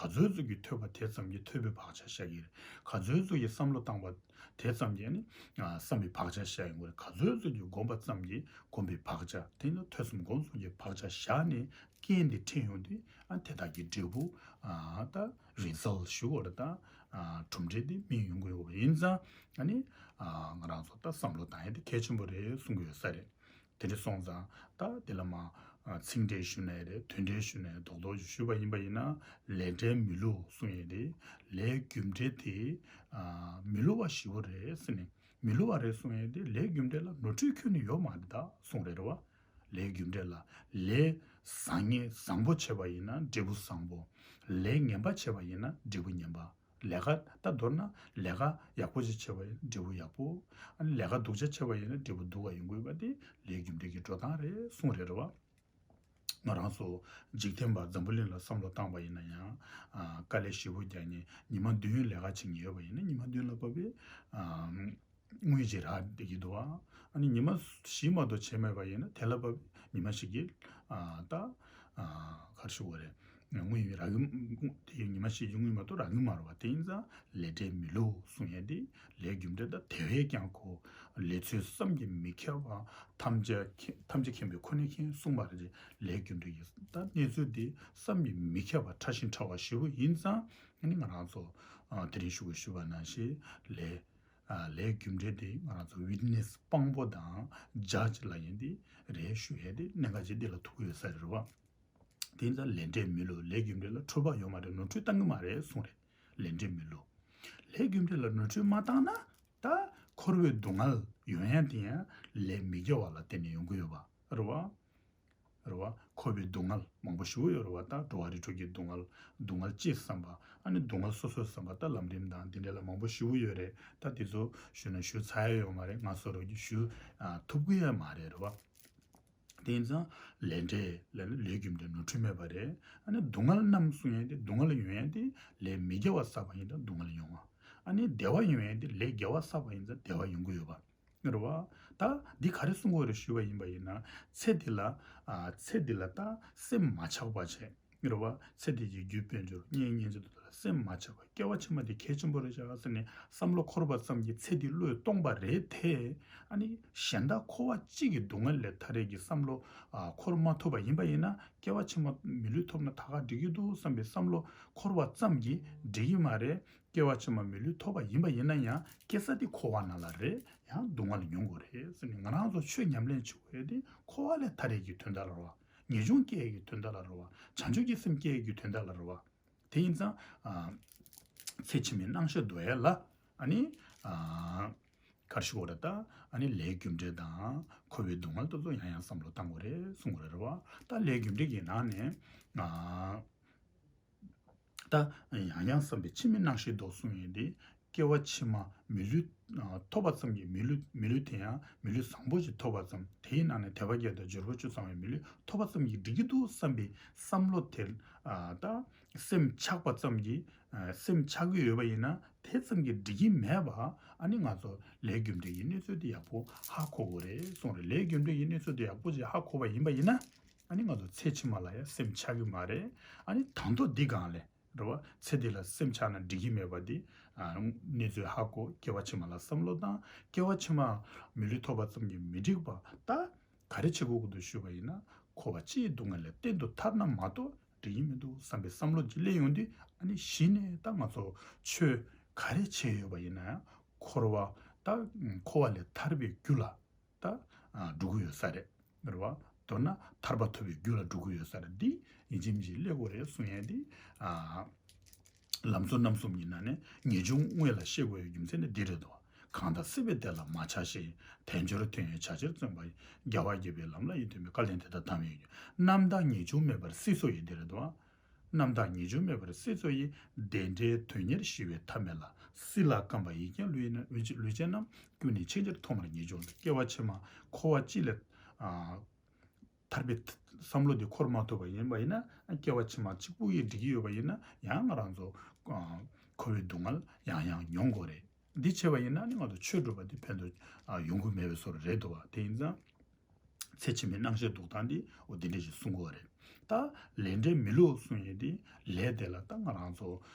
ག་ཚོད་ཙམ་གྱིས་ཐོས་པ་དེ་ཙམ་གྱིས་ཐོས་པའི་བག་ཆགས་ཤར་གྱི་རེད། ག་ཚོད་ཙམ་གྱིས་བསམ་བློ་བཏང་བ་དེ་ཙམ་གྱིས་ནི་བསམ་པའི་བག་ཆགས་ཤར་ཡོང་གི་རེད། ག་ཚོད་ཙམ་གྱིས་སྒོམ་པ་ཙམ་གྱིས་སྒོམ་པའི་བག་ཆགས། དེ་ནི་ཐོས་བསམ་སྒོམ་གསུམ་གྱི་བག་ཆགས་ཤར་ནས་རྐྱེན་དེ་འཕྲད་ཡོང་དུས་ཨ་དེ་དག་གི་འབྲས་བུ་ཨ་ད་རི་ཛལ་ཞུ་དགོས་རེད། ད་ཨ་གྲུབ་འབྲས་དེ་སྨིན་ཡོང་གི་ཡོད་པ་ཡིན་ཙང་ཨ་ནི་ཨ་ང་རང་ཚོ་ད་བསམ་བློ་བཏང་ཡ་དེ་གལ་ཆེན་པོ་རེད་གསུང་གི་ཡོད་ས་རེད། དེ་འདྲ་སོང་ཙང་ད་དེ་ལ་མ་ཨ་ཚིག་འགྲེལ་ཞུ་ནའི་རེད། དོན་འགྲེལ་ཞུ་ནའི་རྡོག་རྡོག་ཞུ་ཞུས་པ་ཡིན་པ་ཡིན་ན་ལས་འབྲས་མི་བསླུ་གསུང་ཡས་དེ་ལས་རྒྱུ་འབྲས་དེ་ཨ་མི་བསླུ་བ་ཞེ་པོ་རེད་ཟེར་ནས། མི་བསླུ་བ་རེད་གསུང་ཡས་དེ་ལས་རྒྱུ་འབྲས་ལ་ནོར་འཁྲུལ་ཁྱོན་ནས་ཡོད་མ་རེད་ད་གསུང་རེད། རེད་བ། ལས་རྒྱུ་འབྲས་ལ་ལས་བཟང་ངན་བཟང་པོ་བྱས་པ་ཡིན་ན་འབྲས་བུ་བཟང་པོ། ལས་ངན་པ་བྱས་པ་ཡིན་ན་འབྲས་བུ་ངན་པ། ལས་ཀ་ད་མདོར་ན་ལས་ཀ་ཡག་པོ་ཅིག་བྱས་པ་ཡིན་ན་འབྲས་བུ་ཡག་པོ། ཨ་ནི་ལས་ཀ་སྡུག་ཅག་བྱས་པ་ཡིན་ན་འབྲས་བུ་སྡུག་པ་ཡོང་གི་ཡོད་པ་དེ་ལས་རྒྱུ་འབྲས་ཀྱི་འགྲོ་སྟངས་རེད་གསུངས་རེད། རེད་བ། ང་རང་ཚོ་འཇིག་རྟེན་པ་འཛམ་བུ་གླིང་ལ་བསམ་བློ་བཏང་པ་ཡིན་ན་ཡང་ཨ་དཀའ་ལས་ཞེ་པོ་རྒྱག་མཁན། ཉི་མ་བདུན་ལས་ཀ་བྱེད་མཁན་ཡོད་པ་ཡིན་ན་ཉི་མ་བདུན་ལ་བབས་པའི་ཨ་དངུལ་ཅིག་རག་བསྡད་ཀྱི་འདུག་བ། ཨ་ནི་ཉི་མ་བཞི་མ་གཏོགས་བྱས་མེད་པ་ཡིན་ན་དེ་ལ་བབས་ཉི་མ་ཞིག་གི་ཨ་ད་ཨ་ག་རེ་ཞུ་དགོས་རེད། དངུལ་རག་གི་དེ་ཉི་མ་ཞིག་གི་དངུལ་མ་གཏོགས་རག་གི་མ་རེད་བ། དེ་ཡིན་ཙང་ལས་འབྲས་མི་བསླུ་གསུང་ཡས་དེ་ལས་རྒྱུ་འབྲས་དང་དེ་བས་ཀྱང་ཁོ་ལས་ཚུལ་བསམ་གྱིས་མི་ཁྱབ་པ། ཐམས་ཅད་མཁྱེན་ཐམས་ཅད་མཁྱེན་པའི་ཁོ་ནས་མཁྱེན་གསུངས་པ་རེད། ལས་རྒྱུ་འབྲས་ཀྱི་ད་གནས་ཚུལ་དེ་བསམ་གྱིས་མི་ཁྱབ་པ་ཕྲ་ཞིང་ཕྲ་བ་ཞེ་པོ་ཡིན་ཙང་ཨ་ནི་ང་རང་ཚོ་ཨ་དེ་རིང་ཞུ་དགོས་ཞུས་པ་ནང་བཞིན་ལས་ཨ་ལས་རྒྱུ་འབྲས་དེ་ང་རང་ཚོ་ཝིཊ་ནེ་སི་དཔང་པོ་དང་ཇ་ཇི་ལབ་ཡས་དེ་རེད་ཞུ་ཡས་དེ་གནད་འགག་ཅིག་འདི་ལ་ཐུག་གི་ཡོད་ས་རེད་བ། དེ་ཡིན་ཙང་ལས་འབྲས་མི་བསླུ། ལས་རྒྱུ་འབྲས་ལ་འཁྲུལ་པ་ཡོད་མ་རེད། ནོར་འཁྲུལ་བཏང་གི་མ་རེད་གསུངས་རེད། ལས་འབྲས་མི་བསླུ། ལས་རྒྱུ་འབྲས་ལ་ནོར་འཁྲུལ་མ་བཏང་ན་ད་འཁོར་བའི་སྡུག་བསྔལ་ཡོང་ཡ་དེ་ཡང་ལས་མི་དགེ་བ་ལ་བརྟེན་ནས་ཡོང་གི་ཡོད་པ་རེད་བ། རེད་བ། འཁོར་བའི་སྡུག་བསྔལ་མང་པོ་ཞེ་པོ་ཡོད་རེད་བ། ད་འགྲོ་བ་རིགས་དྲུག་གི་སྡུག་བསྔལ། སྡུག་བསྔལ་ཅི་བསམ་པ། ཨ་ནི་སྡུག་བསྔལ་སོ་སོའི་བསམ་པ། ད་ལམ་རིམ་དང་འདི་འདྲ་ལ་མང་པོ་ཞེ་པོ་ཡོད་རེད། ད་དེ་ཚོ་ཞུས་ན་ཞུ་ཚར་ཡ་ཡོད་མ་རེད། ང་སོ་རོགས་ཀྱིས་ཞུ་ཨ་ཐུབ་ཀྱི་ཡོད་མ་རེད། རེད་བ། དེ་ཡིན་ཙང་ལས་འབྲས་ལ་ནི་ལས་རྒྱུ་འབྲས་ནོར་འཁྲུལ་མེད་པ་རེད། ཨ་ནི་སྡུག་བསྔལ་རྣམས་གསུང་ཡས་དེ་སྡུག་བསྔལ་ཡོང་ཡས་དེ་ལས་མི་དགེ་བ་བསགས་པ་ཡིན་ཙང་སྡུག་བསྔལ་ཡོང་བ། ཨ་ནི་བདེ་བ་ཡོང་ཡས་དེ་ལས་དགེ་བ་བསགས་པ་ཡིན་ཙང་བདེ་བ་ཡོང་གི་ཡོད་པ། རེད་བ། ད་འདི་ག་རེ་གསུང་དགོས་རེད་ཞུས་པ་ཡིན་པ་ཡིན་ན་ཚེ་འདི་ལ་ཨ་ཚེ་འདི་ལ་ད་སེམས་མ་ཆགས་པ་བྱས། རེད་བ། ཚེ་འདི་ཡི་རྒྱུ་དཔལ་འབྱོར་གཉེན་ཉེ་ཚེ་འདི་ལ་སེམས་མ་ཆགས་པ། སྐྱེ་བ་ཕྱི་མ་འདི་གལ་ཆེན་པོ་རེད་བཞག་ཟེར་ནས་བསམ་བློ་འཁོར་བ་ཙམ་གྱིས་ཚེ་འདི་བློས་གཏོང་པ་རེད་དེ། ཨ་ནི་གཞན་དག་འཁོར་བ་གཅིག་གི་སྡུག་བསྔལ་ལས་ཐར་ཡས་ཀྱི་བསམ་བློ་ཨ་འཁོར་མ་ཐུབ་པ་ཡིན་པ་ཡིན་ན་སྐྱེ་བ་ཕྱི་མ་མི་ལུས་ཐོབ་ན་ད་ག་འགྲིག་གི་འདུག་བསམ་པའི་བསམ་བློ་འཁོར་བ་ཙམ་གྱིས་འགྲིག་གི་མ་རེད། སྐྱེ་བ་ཕྱི་མ་མི་ལུས་ཐོབ་པ་ཡིན་པ་ཡིན་ན་ཡང་སྐྱེ་ས་དེ་འཁོར་བ་ནང་ལ་རེད། ཡང་སྡུག་བསྔལ་མྱོང་དགོས་རེད་ཟེར་ནས་ང་རང་ཚོ་ཆོས་ཉམས་ལེན་བྱེད་དགོས་ཡས་དེ་འཁོར་བ་ལས་ཐར་ཡས་ཀྱི་དོན་དག་ལ་རེད་བ། ངེས་འབྱུང་སྐྱེ་ཡས་ཀྱི་དོན་དག་ལ་རེད་བ། བྱང་ཆུབ་ཀྱི་སེམས་སྐྱེ་ཡས་ཀྱི་དོན་དག་ལ་རེད་བ། དེ་ཡིན་ཙང་ཨ་ཚེ་ཕྱི་མའི་སྣང་ཤས་འདོར་ཡས་ལ་ཨ་ནི་ཨ་ག་རེ་ཞུ་དགོས་རེད། ད་ཨ་ནི་ལས་རྒྱུ་འབྲས་དང་འཁོར་བའི་སྡུག་བསྔལ་དེ་ཚོ་ཡང་ཡང་བསམ་བློ་བཏང་དགོས་རེད་གསུང་དགོས་རེད། རེད་བ། ད་ལས་རྒྱུ་འབྲས་ཀྱི་ནང་ནས་ཨ། ད་ཡང་ཡང་བསམ་པའི་ཕྱི་མའི་སྣང་ཤས་འདོར་གསུང་ཡས་དེ་སྐྱེ་བ་ཕྱི་མ་མི་ལུས་ཐོབ་པ་ཙམ་གྱིས་མི་ལུས་མི་ལུས་དེ་ཡང་མི་ལུས་བཟང་པོ་ཞིག་ཐོབ་པ་ཙམ། དེའི་ནང་ནས་དད་པ་བརྒྱད་དང་འབྱོར་པ་བཅུ་ཚང་བའི་མི་ལུས་ཐོབ་པ་ཙམ་གྱིས་འགྲིག་གི་འདུག་བསམ་པའི་བསམ་བློ་དེ་ད་སེམས་ཆགས་པ་ཙམ་གྱིས་སེམས་ཆགས་ཀྱི་ཡོད་པ་ཡིན་ན་དེ་ཙམ་གྱིས་འགྲིག་གི་མེད་པ། ཨ་ནི་ང་ཚོ་ལས་རྒྱུ་འབྲས་ཀྱི་གནས་ཚུལ་དེ་ཡག་པོ་ཧ་གོ་དགོས་རེད་གསུངས་རེད། ལས་རྒྱུ་འབྲས་ཀྱི་གནས་ཚུལ་དེ་ཡག་པོ་ཞིག་ཧ་གོ་བ་ཡིན་པ་ཡིན་ན། ཨ་ནི་ང་ཚོ་ཚེ་ཕྱི་མ་ལ་ཡང་སེམས་ཆགས་ཀྱི་མ་རེད། ཨ་ནི་དང་ཐོག་འདི་སྒང་ལས་རེད་བ། ཚེ་འདི་ལ་སེམས་ཆགས་ན་འགྲིག་གི་མེད་པ་འདི་ཨ་གནས་ཚུལ་ཧ་གོ། སྐྱེ་བ་ཕྱི་མ་ལ་བསམ་བློ་བཏང་། སྐྱེ་བ་ཕྱི་མ་མི་ལུས་ཐོབ་པ་ཙམ་གྱིས་མི་འགྲིག་པ། ད་ག་རེ་བྱེད་དགོས་ཀྱི་འདུག་ཞུས་པ་ཡིན་ན་འཁོར་བ་སྤྱིའི་སྡུག་བསྔལ་ལས་གཏན་དུ་ཐར་ན་མ་གཏོགས་འགྲིག་གི་མི་འདུག་བསམ་པའི་བསམ་བློ་ཅིག་སླེབས་ཡོང་དུས་ཨ་ནི་གཞི་ནས་ད་ང་ཚོ་ཆོས་ག་རེ་བྱས་ཡོད་པ་ཡིན་ན་ཡང་འཁོར་བ་ད་འཁོར་བ་ལས་ཐར་པའི་རྒྱུ་ལ་ད་འགྲོ་གི་ཡོད་ས་རེད། རེད་བ། མདོར་ན་ཐར་པ་ཐོབ་པའི་རྒྱུ་ལ་འགྲོ་གི་ཡོད་ས་རེད། འདི་ཡིན་གཅིག་མིན་གཅིག་སླེབས་དགོས་རེད་གསུང་ཡས་འདི། ཨ། ལམ་གཙོ་རྣམ་གསུམ་གྱི་ནང་ནས་ངེས་འབྱུང་དངོས་ལ་བཤད་དགོས་པའི་རྒྱུ་མཚན་ནི་འདི་རེད་དོ། གང་དག་སྲིད་པའི་བདེ་ལ་མ་ཆགས་ཤིང་། དལ་འབྱོར་དོན་ཡོད་བྱ་ཕྱིར་བརྩོན་པ་ཡིས། རྒྱལ་བ་དགྱེས་པའི་ལམ་ལ་ཡིད་རྟོན་པའི། བཀའ་ལན་དེ་ལྟར་གདམས་ཡོད་ཀྱི། རྣམ་དག་ངེས་འབྱུང་མེད་པར་སྲིད་སོགས་ཡིན། འདི་རེད་དོ། རྣམ་དག་ངེས་འབྱུང་མེད་པར་སྲིད་སོགས་ཡིན། བདེ་འབྲས་དོན་གཉེར་ཞི་བའི་ཐབས་མེད་ལ། སྲིད་ལ་བརྐམ་པ་ཡིད་ཀྱིས་བསླུས་ན། བསླུས་བྱས་རྣམས་ཀུན་ནས་ཕྱིན་ཆད་ཐོག་མར་ངེས་འབྱུང་དང་། སྐྱེ་བ་ཕྱི་མ་འཁོར་བ་སྤྱི་ལ། ཨ། ཐར་པའི་བསམ་བློ་འདི་འཁོར་མ་ཐུབ་པ་ཡིན་པ་ཡིན་ན། སྐྱེ་བ་ཕྱི་མ་གཅིག་པུ་ཡིས་འགྲིག་གི་ཡོད་པ་ཡིན་ན། ཡང་ང་རང་ཚོ་ཨ་འཁོར་བའི་སྡུག་བསྔལ་ཡང་ཡང་མྱོང་དགོས་རེད། འདི་བྱས་པ་ཡིན་ན་ནི་ང་ཚོ་ཆོས་སྒྲུབ་པ་འདི་ཕན་ཐོགས་ཨ་ཡོང་གི་མེད་པའི་བཟོ་འདྲ་རེད་འདུག་བ། དེ་ཡིན་ཙང་ཚེ་ཕྱི་མའི་སྣང་ཤས་འདུག་སྟངས་འདི་འོ་འདི་འདྲ་ཞིག་གསུང་གི་ཡོད་རེད། ད་ལས་འབྲས་མི་བསླུ་གསུང་ཡས་འདི་ལས་དེ་ལ་ད་ང་རང་ཚོ་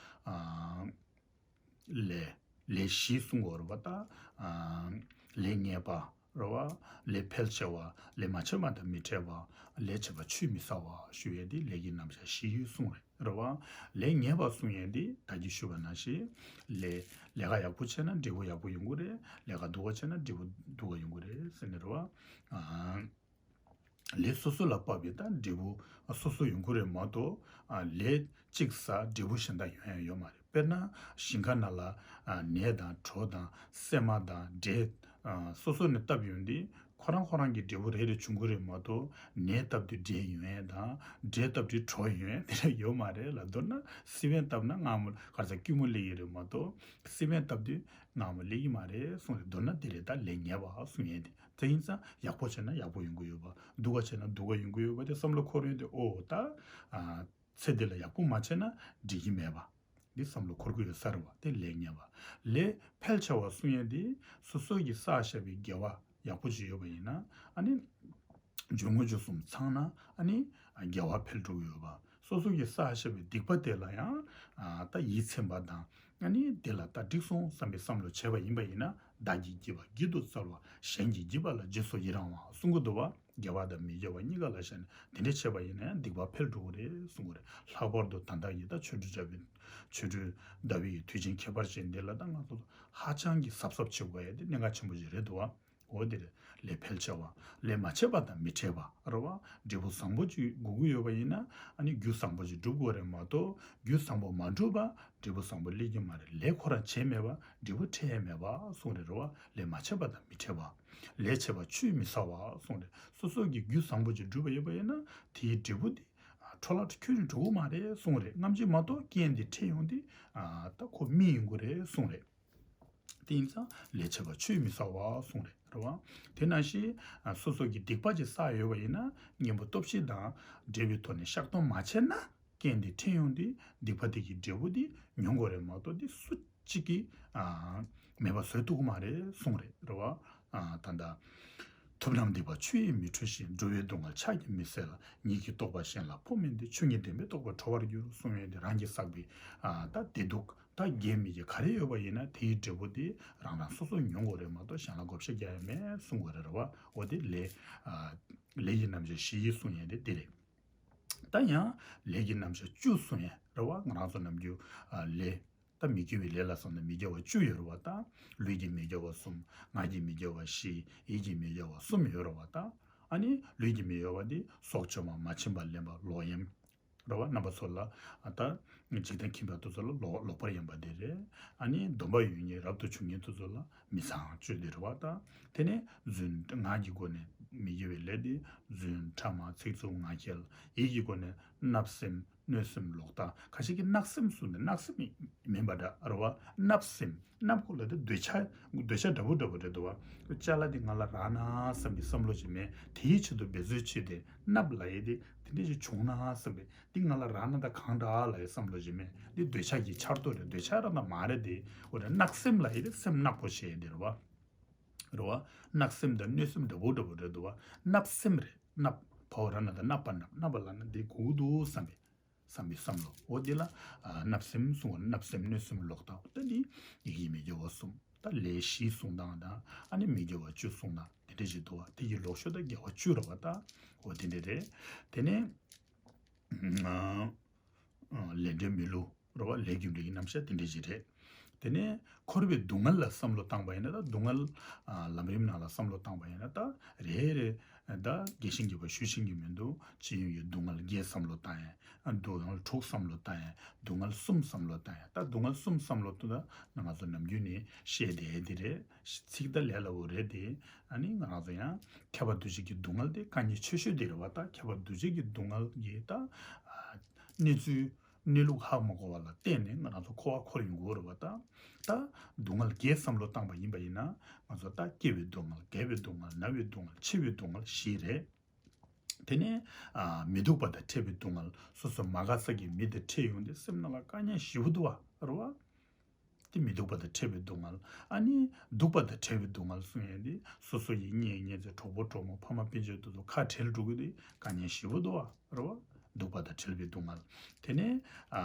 ཨ། ལས། ལས་བཞི་གསུང་གི་ཡོད་རེད་བ། ད། ཨ། ལས་ངན་པ་རེད་བ། ལས་ཕལ་ཆེ་བ། ལས་མ་བྱས་པ་དང་མི་འཕྲད་པ། ལས་བྱས་པ་ཆུད་མི་ཟ་བ་ཞུ་ཡས་འདི་ལས་ཀྱི་རྣམ་གཞག་བཞི་གསུང་རེད་རེད་བ། ལས་ངན་པ་གསུང་ཡས་འདི་ད་གིན་ཞུས་པ་ནང་བཞིན། ལས། ལས་ཀ་ཡག་པོ་བྱས་ན་འབྲས་བུ་ཡག་པོ་ཡོང་གི་རེད། ལས་ཀ་སྡུག་པ་བྱས་ན་འབྲས་བུ་སྡུག་པ་ཡོང་གི་རེད་ཟེར་ནས་རེད་བ། ཨ། ལས་སོ་སོ་ལ་བབས་པའི་ད་འབྲས་བུ་སོ་སོ་ཡོང་གི་རེད་མ་གཏོགས། ཨ། ལས་གཅིག་ཟ་འབྲས་བུ་གཞན་དག་ཡོང་ཡ་ཡོད་མ་རེད། དཔེར་ན་ཞིང་ཁ་ནང་ལ། ཨ། ནས་དང་གྲོ་དང་སྲན་མ་དང་འབྲས། ཨ། སོ་སོ་ནས་བཏབ་ཡོང་དུས་ཁོ་རང་ཁོ་རང་གི་འབྲས་བུ་རེ་རེ་བྱུང་གི་རེད་མ་གཏོགས། ནས་བཏབ་དུས་འབྲས་ཡོང་ཡ་དང་འབྲས་བཏབ་དུས་གྲོ་ཡོང་ཡ་དེ་འདྲ་ཡོད་མ་རེད་ལ། མདོར་ན་སི་པན་བཏབ་ན་མངར་མོ་ག་རེ་ཟ་སྐྱུར་མོ་སླེབས་ཀྱི་རེད་མ་གཏོགས། སི་པན་བཏབ་དུས་མངར་མོ་སླེབས་ཀྱི་མ་རེད་གསུངས་རེད། མདོར་ན་འདི་རེད། ད་ལས་ངན་པ་གསུངས་ཡས་དེ། དེ་ཡིན་ཙང་ཡག་པོ་བྱས་ན་ཡག་པོ་ཡོང་གི་ཡོད་པ། སྡུག་པ་བྱས་ན་སྡུག་པ་ཡོང་གི་ཡོད་པ་དེ་བསམ་བློ་འཁོར་ཡོང་དུས། ཨོ་ད། ཨ། ཚེ་འདི་ལ་ཡག་པོ་མ་བྱས་ན་འགྲིག་གི་མེད་པ། འདི་བསམ་བློ་འཁོར་གི་ཡོད་ས་རེད་བ། དེ་ལས་ངན་པ། ལས་ཕལ་ཆེ་བ་གསུང་ཡས་དེ་སོ་སོ་གིས་བསགས་བཞག་པའི་དགེ་བ་ཡག་པོ་ཅིག་ཡོད་པ་ཡིན་ན། ཨ་ནི་འབྱོར་དངོས་རྫས་གསུམ་ཚང་ན་ཨ་ནི་དགེ་བ་འཕེལ་འགྲོ་གི་ཡོད་པ། སོ་སོ་གིས་བསགས་བཞག་པའི་སྡིག་པ་དེ་ལ་ཡང་ཨ་ད་ཡིད་ཚིམ་པ་དང་། ཨ་ནི་དེ་ལ་ད་འགྲིག་སོང་བསམ་པའི་བསམ་བློ་བྱས་པ་ཡིན་པ་ཡིན་ན། བདག་གིས་བགྱིས་པ་བགྱིད་དུ་སྩལ་བ། གཞན་གྱིས་བགྱིས་པ་ལ་རྗེས་སུ་ཡི་རང་བ་གསུང་གི་འདུག་བ། དགེ་བ་དང་མི་དགེ་བ་གཉིས་ཀ་ལ་བཞག་ནས་དེ་འདྲ་བྱས་པ་ཡིན་ན་ཡང་སྡིག་པ་འཕེལ་འགྲོ་གི་རེད་གསུང་གི་རེད། ལྷག་པར་དུ་ད་ལྟ་ཡི་ད་ཆོ་འཕྲུལ་དྲ་བའི་ཆོ་འཕྲུལ་ཟླ་བའི་དུས་ཆེན་ཁྱད་པར་ཅན་འདི་ལ་ད་ང་ཚོ་ཧ་ཅང་གི་གཟབ་གཟབ་བྱེད་དགོས་ཡ་དེ་གནད་འགག་ཆེན་པོ་ཞིག་རེད་འདུག་བ། འོ་དེ་རེད། ལས་ཕལ་ཆེ་བ། ལས་མ་བྱས་པ་དང་མི་འཕྲད་པ་རེད་བ། འབྲས་བུ་བཟང་པོ་ཅིག་དགོས་ཀྱི་ཡོད་པ་ཡིན་ན་ཨ་ནི་རྒྱུ་བཟང་པོ་ཅིག་སྒྲུབ་དགོས་རེད་མ་གཏོགས། རྒྱུ་བཟང་པོ་མ་བསྒྲུབས་པ་འབྲས་བུ་བཟང་པོ་སླེབས་ཀྱི་མ་རེད། ལས་ཁོ་རང་བྱས་མེད་པ་འབྲས་བུ་འཕྲད་ཡ་མེད་པ་གསུངས་རེད་རེད་བ། ལས་མ་བྱས་པ་དང་མི་འཕྲད་པ། ལས་བྱས་པ་ཆུད་མི་ཟ་བ་གསུངས་རེད། སོ་སོ་གིས་རྒྱུ་བཟང་པོ་ཅིག་བསྒྲུབས་པ་ཡོད་པ་ཡིན་ན་དེའི་འབྲས་བུ་དེ་འཕྲོ་བརླག་ཏུ་ཁྱོན་ནས་འགྲོ་གི་མ་རེད་གསུངས་རེད། རྔམ་བརྗིད་མ་གཏོགས་རྐྱེན་དེ་འཕྲད་ཡོང་དུས་ད་ཁོ་རྨིས་ཡོང་གི་རེད་གསུངས་རེད། དེ་ཡིན་ཙང་ལས་བྱས་པ་ཆུད་མི་ཟ་བ་གསུངས་རེད་རེད་བ། དེ་ནང་བཞིན་སོ་སོ་གིས་སྡིག་པ་ཅིག་བསགས་ཡོད་པ་ཡིན་ན་གཉེན་པོ་སྟོབས་བཞི་དང་འབྲེལ་བའི་ཐོག་ནས་བཤགས་གཏོང་མ་བྱས་ན། རྐྱེན་དེ་འཕྲད་ཡོང་དུས་སྡིག་པ་དེ་གི་འབྲས་བུ་དེ་མྱོང་དགོས་རེད་མ་གཏོགས་དེ་སུ་གཅིག་གིས་ཨ་མེད་པ་བཟོ་ཐུབ་ཀྱི་མ་རེད་གསུངས་རེད་རེད་བ། ཨ་ད་ལྟ། ཐུབ་རྣམས་སྡིག་པ་ཆུ་ཡིས་མི་འཁྲུ་ཞིང་། འགྲོ་བའི་སྡུག་བསྔལ་ཕྱག་གིས་མི་སེལ་ལ། ཉིད་ཀྱི་རྟོགས་པ་གཞན་ལ་ཕོག་མིན་ཏེ། ཆོས་ཉིད་བདེན་པས་རྟོགས་པ་གྲོལ་བར་འགྱུར་གསུངས་ཡོད་དེ། རང་གིས་བསགས་པའི་ཨ་ད་བདེ་སྡུག་ད་དགེ་མི་དགེ་ག་རེ་ཡོད་པ་ཡིན་ན་དེའི་འབྲས་བུ་དེ་རང་རང་སོ་སོ་མྱོང་དགོས་རེད་མ་གཏོགས་གཞན་ལ་བགོ་བཤའ་རྒྱག་ཡ་མེད་གསུངས་དགོས་རེད་རེད་བ། འོ་དེ་ལས་ཨ་ལས་ཀྱི་རྣམ་གཞག་བཞི་ཡིས་གསུངས་ཡོད་དེ་དེ་རེད། ད་ཡང་ལས་ཀྱི་རྣམ་གཞག་བཅུ་གསུངས་ཡ་རེད་བ། ང་རང་ཚོ་ནམ་རྒྱུན་ཨ་ལས་ད་མི་དགེ་བའི་ལས་ལ་བསམ་ན་མི་དགེ་བ་བཅུ་ཡོད་རེད་བ། ད་ལུས་ཀྱི་མི་དགེ་བ་གསུམ། ངག་གི་མི་དགེ་བ་བཞི། ཡིད་ཀྱི་མི་དགེ་བ་གསུམ་ཡོད་རེད་བ། ད་ཨ་ནི་ལུས་ཀྱི་མི་དགེ་བ་དེ་སྲོག་གཅོད་པ། མ་བྱིན་པ་ལེན་པ། ལོག་གཡེམ་རེད་བ། རྣམ་པ་ཚོ་ལ་ཨ་ད་འཇིག་རྟེན་ཁྱིམ་པ་དེ་ཚོ་ལ་ལོག་ལོག་པར་གཡེམ་པ་དེ་རེད། ཨ་ནི་སྡོམ་པ་ཡོད་མཁན་རབ་ཏུ་བྱུང་མཁན་དེ་ཚོ་ལ་མི་ཚངས་སྤྱོད་དེ་རེད་བ། ད་དེ་ནས་རྫུན། ངག་གི་སྒོ་ནས་མི་དགེ་བའི་ལས་དེ་རྫུན། ཕྲ་མ། ཚིག་རྩུབ། ངག་འཁྱལ། ཡིད་ཀྱི་སྒོ་ནས་བརྣབ་སེམས། གནོད་སེམས། ལོག་ལྟ། ཁ་ཤས་ཀྱིས་བརྣབ་སེམས་གསུངས་ཏེ་བརྣབ་སེམས་མིན་པ་འདྲ་རེད་བ། བརྣབ་སེམས། བརྣབ་གོ་ལ་དེ་འདོད་ཆགས། འདོད་ཆགས་འདྲ་པོ་འདྲ་པོ་རེད་འདུག་བ། ཅ་ལག་དེ་ང་ལ་རག་ན་བསམ་པའི་བསམ་བློ་ཅིག་མེད། དེའི་ཆེད་དུ་འབད་རྩོལ་བྱས་ཏེ་བརྣབ་ལབ་ཡས་དེ་དེ་འདྲ་ཞིག་བྱུང་ན་བསམ་པའི། འདི་ང་ལ་རག་ན་ད་གང་འདྲ་ལབ་ཡས་བསམ་བློ་ཅིག་མེད། འདི་འདོད་ཆགས་ཀྱི་འཆར་སྡུད་རེད། འདོད་ཆགས་རང་ད་མ་རེད་དེ། འོ་རེད། བརྣབ་སེམས་ལབ་ཡས་དེ་སེམས་བརྣབ་པོ་བྱས་ཡས་དེ་རེད་བ། རེད་བ། བརྣབ་སེམས་དང་གནོད་སེམས་འདྲ་པོ་འདྲ་པོ་རེད་འདུག་བ། བརྣབ་སེམས་རེད། བརྣབ། བ་འོ་ར་ན་ད་བརྣབ་པ། བརྣབ། བརྣབ་པ་ལབ་ན་འདི་གོ་གི་འདུག་བསམ་པའི། བསམ་པའི་བསམ་བློ། འོ་འདི་ལ་ཨ་བརྣབ་སེམས་གསུང་བ། བརྣབ་སེམས། གནོད་སེམས། ལོག་ལྟ། ད་འདི་ཡིད་ཀྱི་མི་དགེ་བ་གསུམ། ད་ལས་བཞི་གསུང་སྟངས་དང་ཨ་ནི་མི་དགེ་བ་བཅུ་གསུང་སྟངས་དེ་འདྲ་ཞིག་འདུག་བ། དེ་ཡི་ལོག་ཕྱོགས་ད་དགེ་བ་བཅུ་རེད་བ། ད་འོ་དེ་འདྲ་རེད། དེ་ནས་ཨ་ཨ་ལས་འབྲས་མི་བསླུ་རེད་བ། ལས་རྒྱུ་འབྲས་ཀྱི་རྣམ་གཞག་དེ་འདྲ་ཞིག་རེད། དེ་ནས་འཁོར་བའི་སྡུག་བསྔལ་ལ་བསམ་བློ་བཏང་པ་ཡིན་ན། ད་སྡུག་བསྔལ་ཨ་ལམ་རིམ་ནང་ལ་བསམ་བློ་བཏང་པ་ཡིན་ན། ད་རེ་རེ་ད་རྒྱས་ཤིང་རྒྱས་པ་ཞུ་ཤེས་ཀྱི་མི་འདུག་སྤྱི་ཡོངས་ཀྱི་སྡུག་བསྔལ་བརྒྱད་བསམ་བློ་བཏང་ཡ། སྡུག་བསྔལ་དྲུག་བསམ་བློ་བཏང་ཡ། སྡུག་བསྔལ་གསུམ་བསམ་བློ་བཏང་ཡ། ད་སྡུག་བསྔལ་གསུམ་བསམ་བློ་བཏང་ད་ང་ཚོ་ནམ་རྒྱུན་ནས་བཤད་བསྡད་དེ་རེད། ཚིག་ད་ལས་སླ་བོ་རེད་དེ། ཨ་ནི་ང་རང་ཚོ་ཡང་ཁྱབ་པ་འདུ་བྱེད་ཀྱི་སྡུག་བསྔལ་དེ་དཀའ་ངལ་ཆེ་ཤོས་དེ་རེད་བ། ད་ཁྱབ་པ་འདུ་བྱེད་ཀྱི་སྡུག་བསྔལ་གྱི་ད་ཨ་གནས་ཚུལ་གནས་ལུགས་ཧ་མ་གོ་བ་ལ་བརྟེན་ནས་ང་རང་ཚོ་འཁོར་བ་འཁོར་ཡོང་གི་ཡོད་རེད་བ། ད་ད་སྡུག་བསྔལ་བརྒྱད་བསམ་བློ་བཏང་པ་ཡིན་པ་ཡིན་ན། ང་ཚོ་ད་སྐྱེ་བའི་སྡུག་བསྔལ། རྒས་པའི་སྡུག་བསྔལ། ན་བའི་སྡུག་བསྔལ། འཆི་བའི་སྡུག་བསྔལ་བཞི་རེད། དེ་ནས་ཨ་མི་སྡུག་པ་དང་བྲལ་བའི་སྡུག་བསྔལ། སོ་སོ་མ་དགའ་ས་གི་མི་དེ་འཕྲད་ཡོང་དུས་སེམས་ནང་ལ་དཀའ་ངལ་ཞེ་པོ་འདུག་བ། རེད་བ། དེ་མི་སྡུག་པ་དང་བྲལ་བའི་སྡུག་བསྔལ། ཨ་ནི་སྡུག་པ་དང་བྲལ་བའི་སྡུག་བསྔལ་གསུང་ཡས་དེ་སོ་སོ་ཡི་གཉེན་ཉེ་ཚན་གྲོགས་པོ་གྲོགས་མོ་ཕ་མ་སྤུན་མཆེད་དེ་ཚོ་ཁ་བྲལ་འགྲོ་གི་དེ་དཀའ་ངལ་ཞེ་པོ་འདུག་བ། རེད་བ། སྡུག་པ་དང་བྲལ་བའི་སྡུག་བསྔལ། དེ་ནས་ཨ་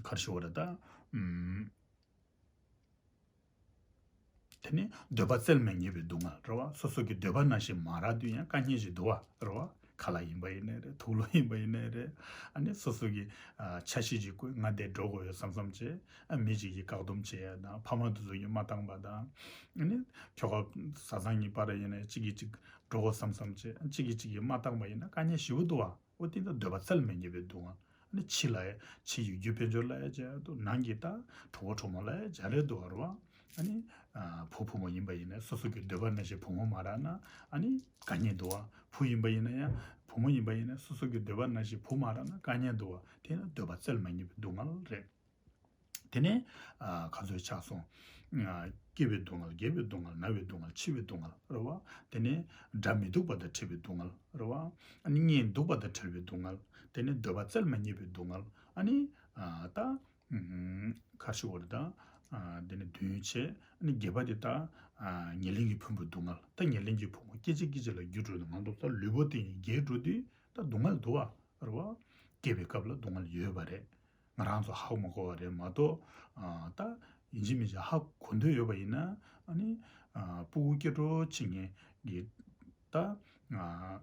ག་རེ་ཞུ་དགོས་རེད་ད། ཨུམ། དེ་ནས་འདོད་པ་སྩལ་མི་ཉན་པའི་སྡུག་བསྔལ་རེད་བ། སོ་སོ་གི་འདོད་པ་ནང་བཞིན་མ་རག་དུས་ཡང་དཀའ་ངལ་ཞིག་འདུག་བ། རེད་བ། ཁ་ལག་ཡིན་པ་ཡིན་ནའི་རེད། དུག་ལོག་ཡིན་པ་ཡིན་ནའི་རེད། ཨ་ནི་སོ་སོ་གི་ཨ་ཆ་ཤས་ཅིག་བཀོད། ང་འདིར་འགྲོ་དགོས་ཡོད་བསམ་བསམ་བྱས། ཨ་མི་གཅིག་གིས་བཀག་སྡོམ་བྱེད་ཡ་དང་། ཕ་མ་དེ་ཚོ་གིས་མ་བཏང་པ་དང་། ཨ་ནི་ཁྱོ་ག་བཟའ་ཚང་གཉིས་བར་ཡིན་ནའི་གཅིག་གིས་གཅིག་འགྲོ་དགོས་བསམ་བསམ་བྱས། གཅིག་གིས་གཅིག་གིས་མ་བཏང་པ་ཡིན་ན་དཀའ་ངལ་ཞེ་པོ་འདུག་བ། འོ་དེ་ད་འདོད་པ་སྩལ་མི་ཉན་པའི་སྡུག་བསྔལ། ཨ་ནི་ཕྱི་ལ་ཡ། ཕྱི་ཡུལ་རྒྱུ་དཔལ་འབྱོར་ལ་ཡ་བྱས་འདུག་ནང་གི་ད་གྲོགས་པོ་གྲོགས་མོ་ལ་ཡ་བྱས་རེད་འདུག་བ། རེད་བ། ཨ་ནི་ཨ་བུ་བུ་མོ་ཡིན་པ་ཡིན་ན་སོ་སོ་གི་འདོད་པ་ནང་བཞིན་བུ་མོ་མ་རག་ན་ཨ་ནི་དཀའ་ངལ་འདུག་བ། བུ་ཡིན་པ་ཡིན་ན་ཡང་། བུ་མོ་ཡིན་པ་ཡིན་ན་སོ་སོ་གི་འདོད་པ་ནང་བཞིན་བུ་མ་རག་ན་དཀའ་ངལ་འདུག་བ། དེ་ནི་འདོད་པ་སྩལ་མ་ཉན་པའི་སྡུག་བསྔལ་རེད། དེ་ནས་ཨ་ག་ཚོད་ཆགས་སོང་། ཨ་སྐྱེ་བའི་སྡུག་བསྔལ། རྒས་པའི་སྡུག་བསྔལ། ན་བའི་སྡུག་བསྔལ། འཆི་བའི་སྡུག་བསྔལ་རེད་བ། དེ་ནས་དགྲ་མི་སྡུག་པ་དང་བྲལ་བའི་སྡུག་བསྔལ་རེད་བ། ཨ་ནི་གཉེན་སྡུག་པ་དང་བྲལ་བའི་སྡུག་བསྔལ། དེ་ནས་འདོད་པ་སྩལ་མ་ཉན་པའི་སྡུག་བསྔལ། ཨ་ནི་ཨ་ད་ཨུམ་ག་རེ་ཞུ་དགོས་རེད་ད། ཨ་དེ་ནས་བདུན་བྱས། ཨ་ནི་བརྒྱད་པ་དེ་ད་ཨ་ཉེར་ལེན་གྱི་ཕུང་པོའི་སྡུག་བསྔལ། ད་ཉེར་ལེན་གྱི་ཕུང་པོ་སྐད་ཅིག་སྐད་ཅིག་ལ་འགྱུར་འགྲོ་དུས་ང་ཚོ་ད་ལུས་པོ་དེ་ཡི་རྒས་འགྲོ་དུས་ད་སྡུག་བསྔལ་འདུག་བ། རེད་བ། སྐྱེ་བའི་སྐབས་ལ་སྡུག་བསྔལ་ཡོད་པ་རེད། ང་རང་ཚོ་ཧ་གོ་མ་གོ་བ་རེད་མ་གཏོགས། ཨ་ད་ཡིན་གཅིག་མིན་གཅིག་ཧ་གོ་འདོད་ཡོད་པ་ཡིན་ན། ཨ་ནི་ཨ་སྤུ་གུ་སྐྱེ་འགྲོ་བྱེད་མཁན་གྱི་ད་ཨ་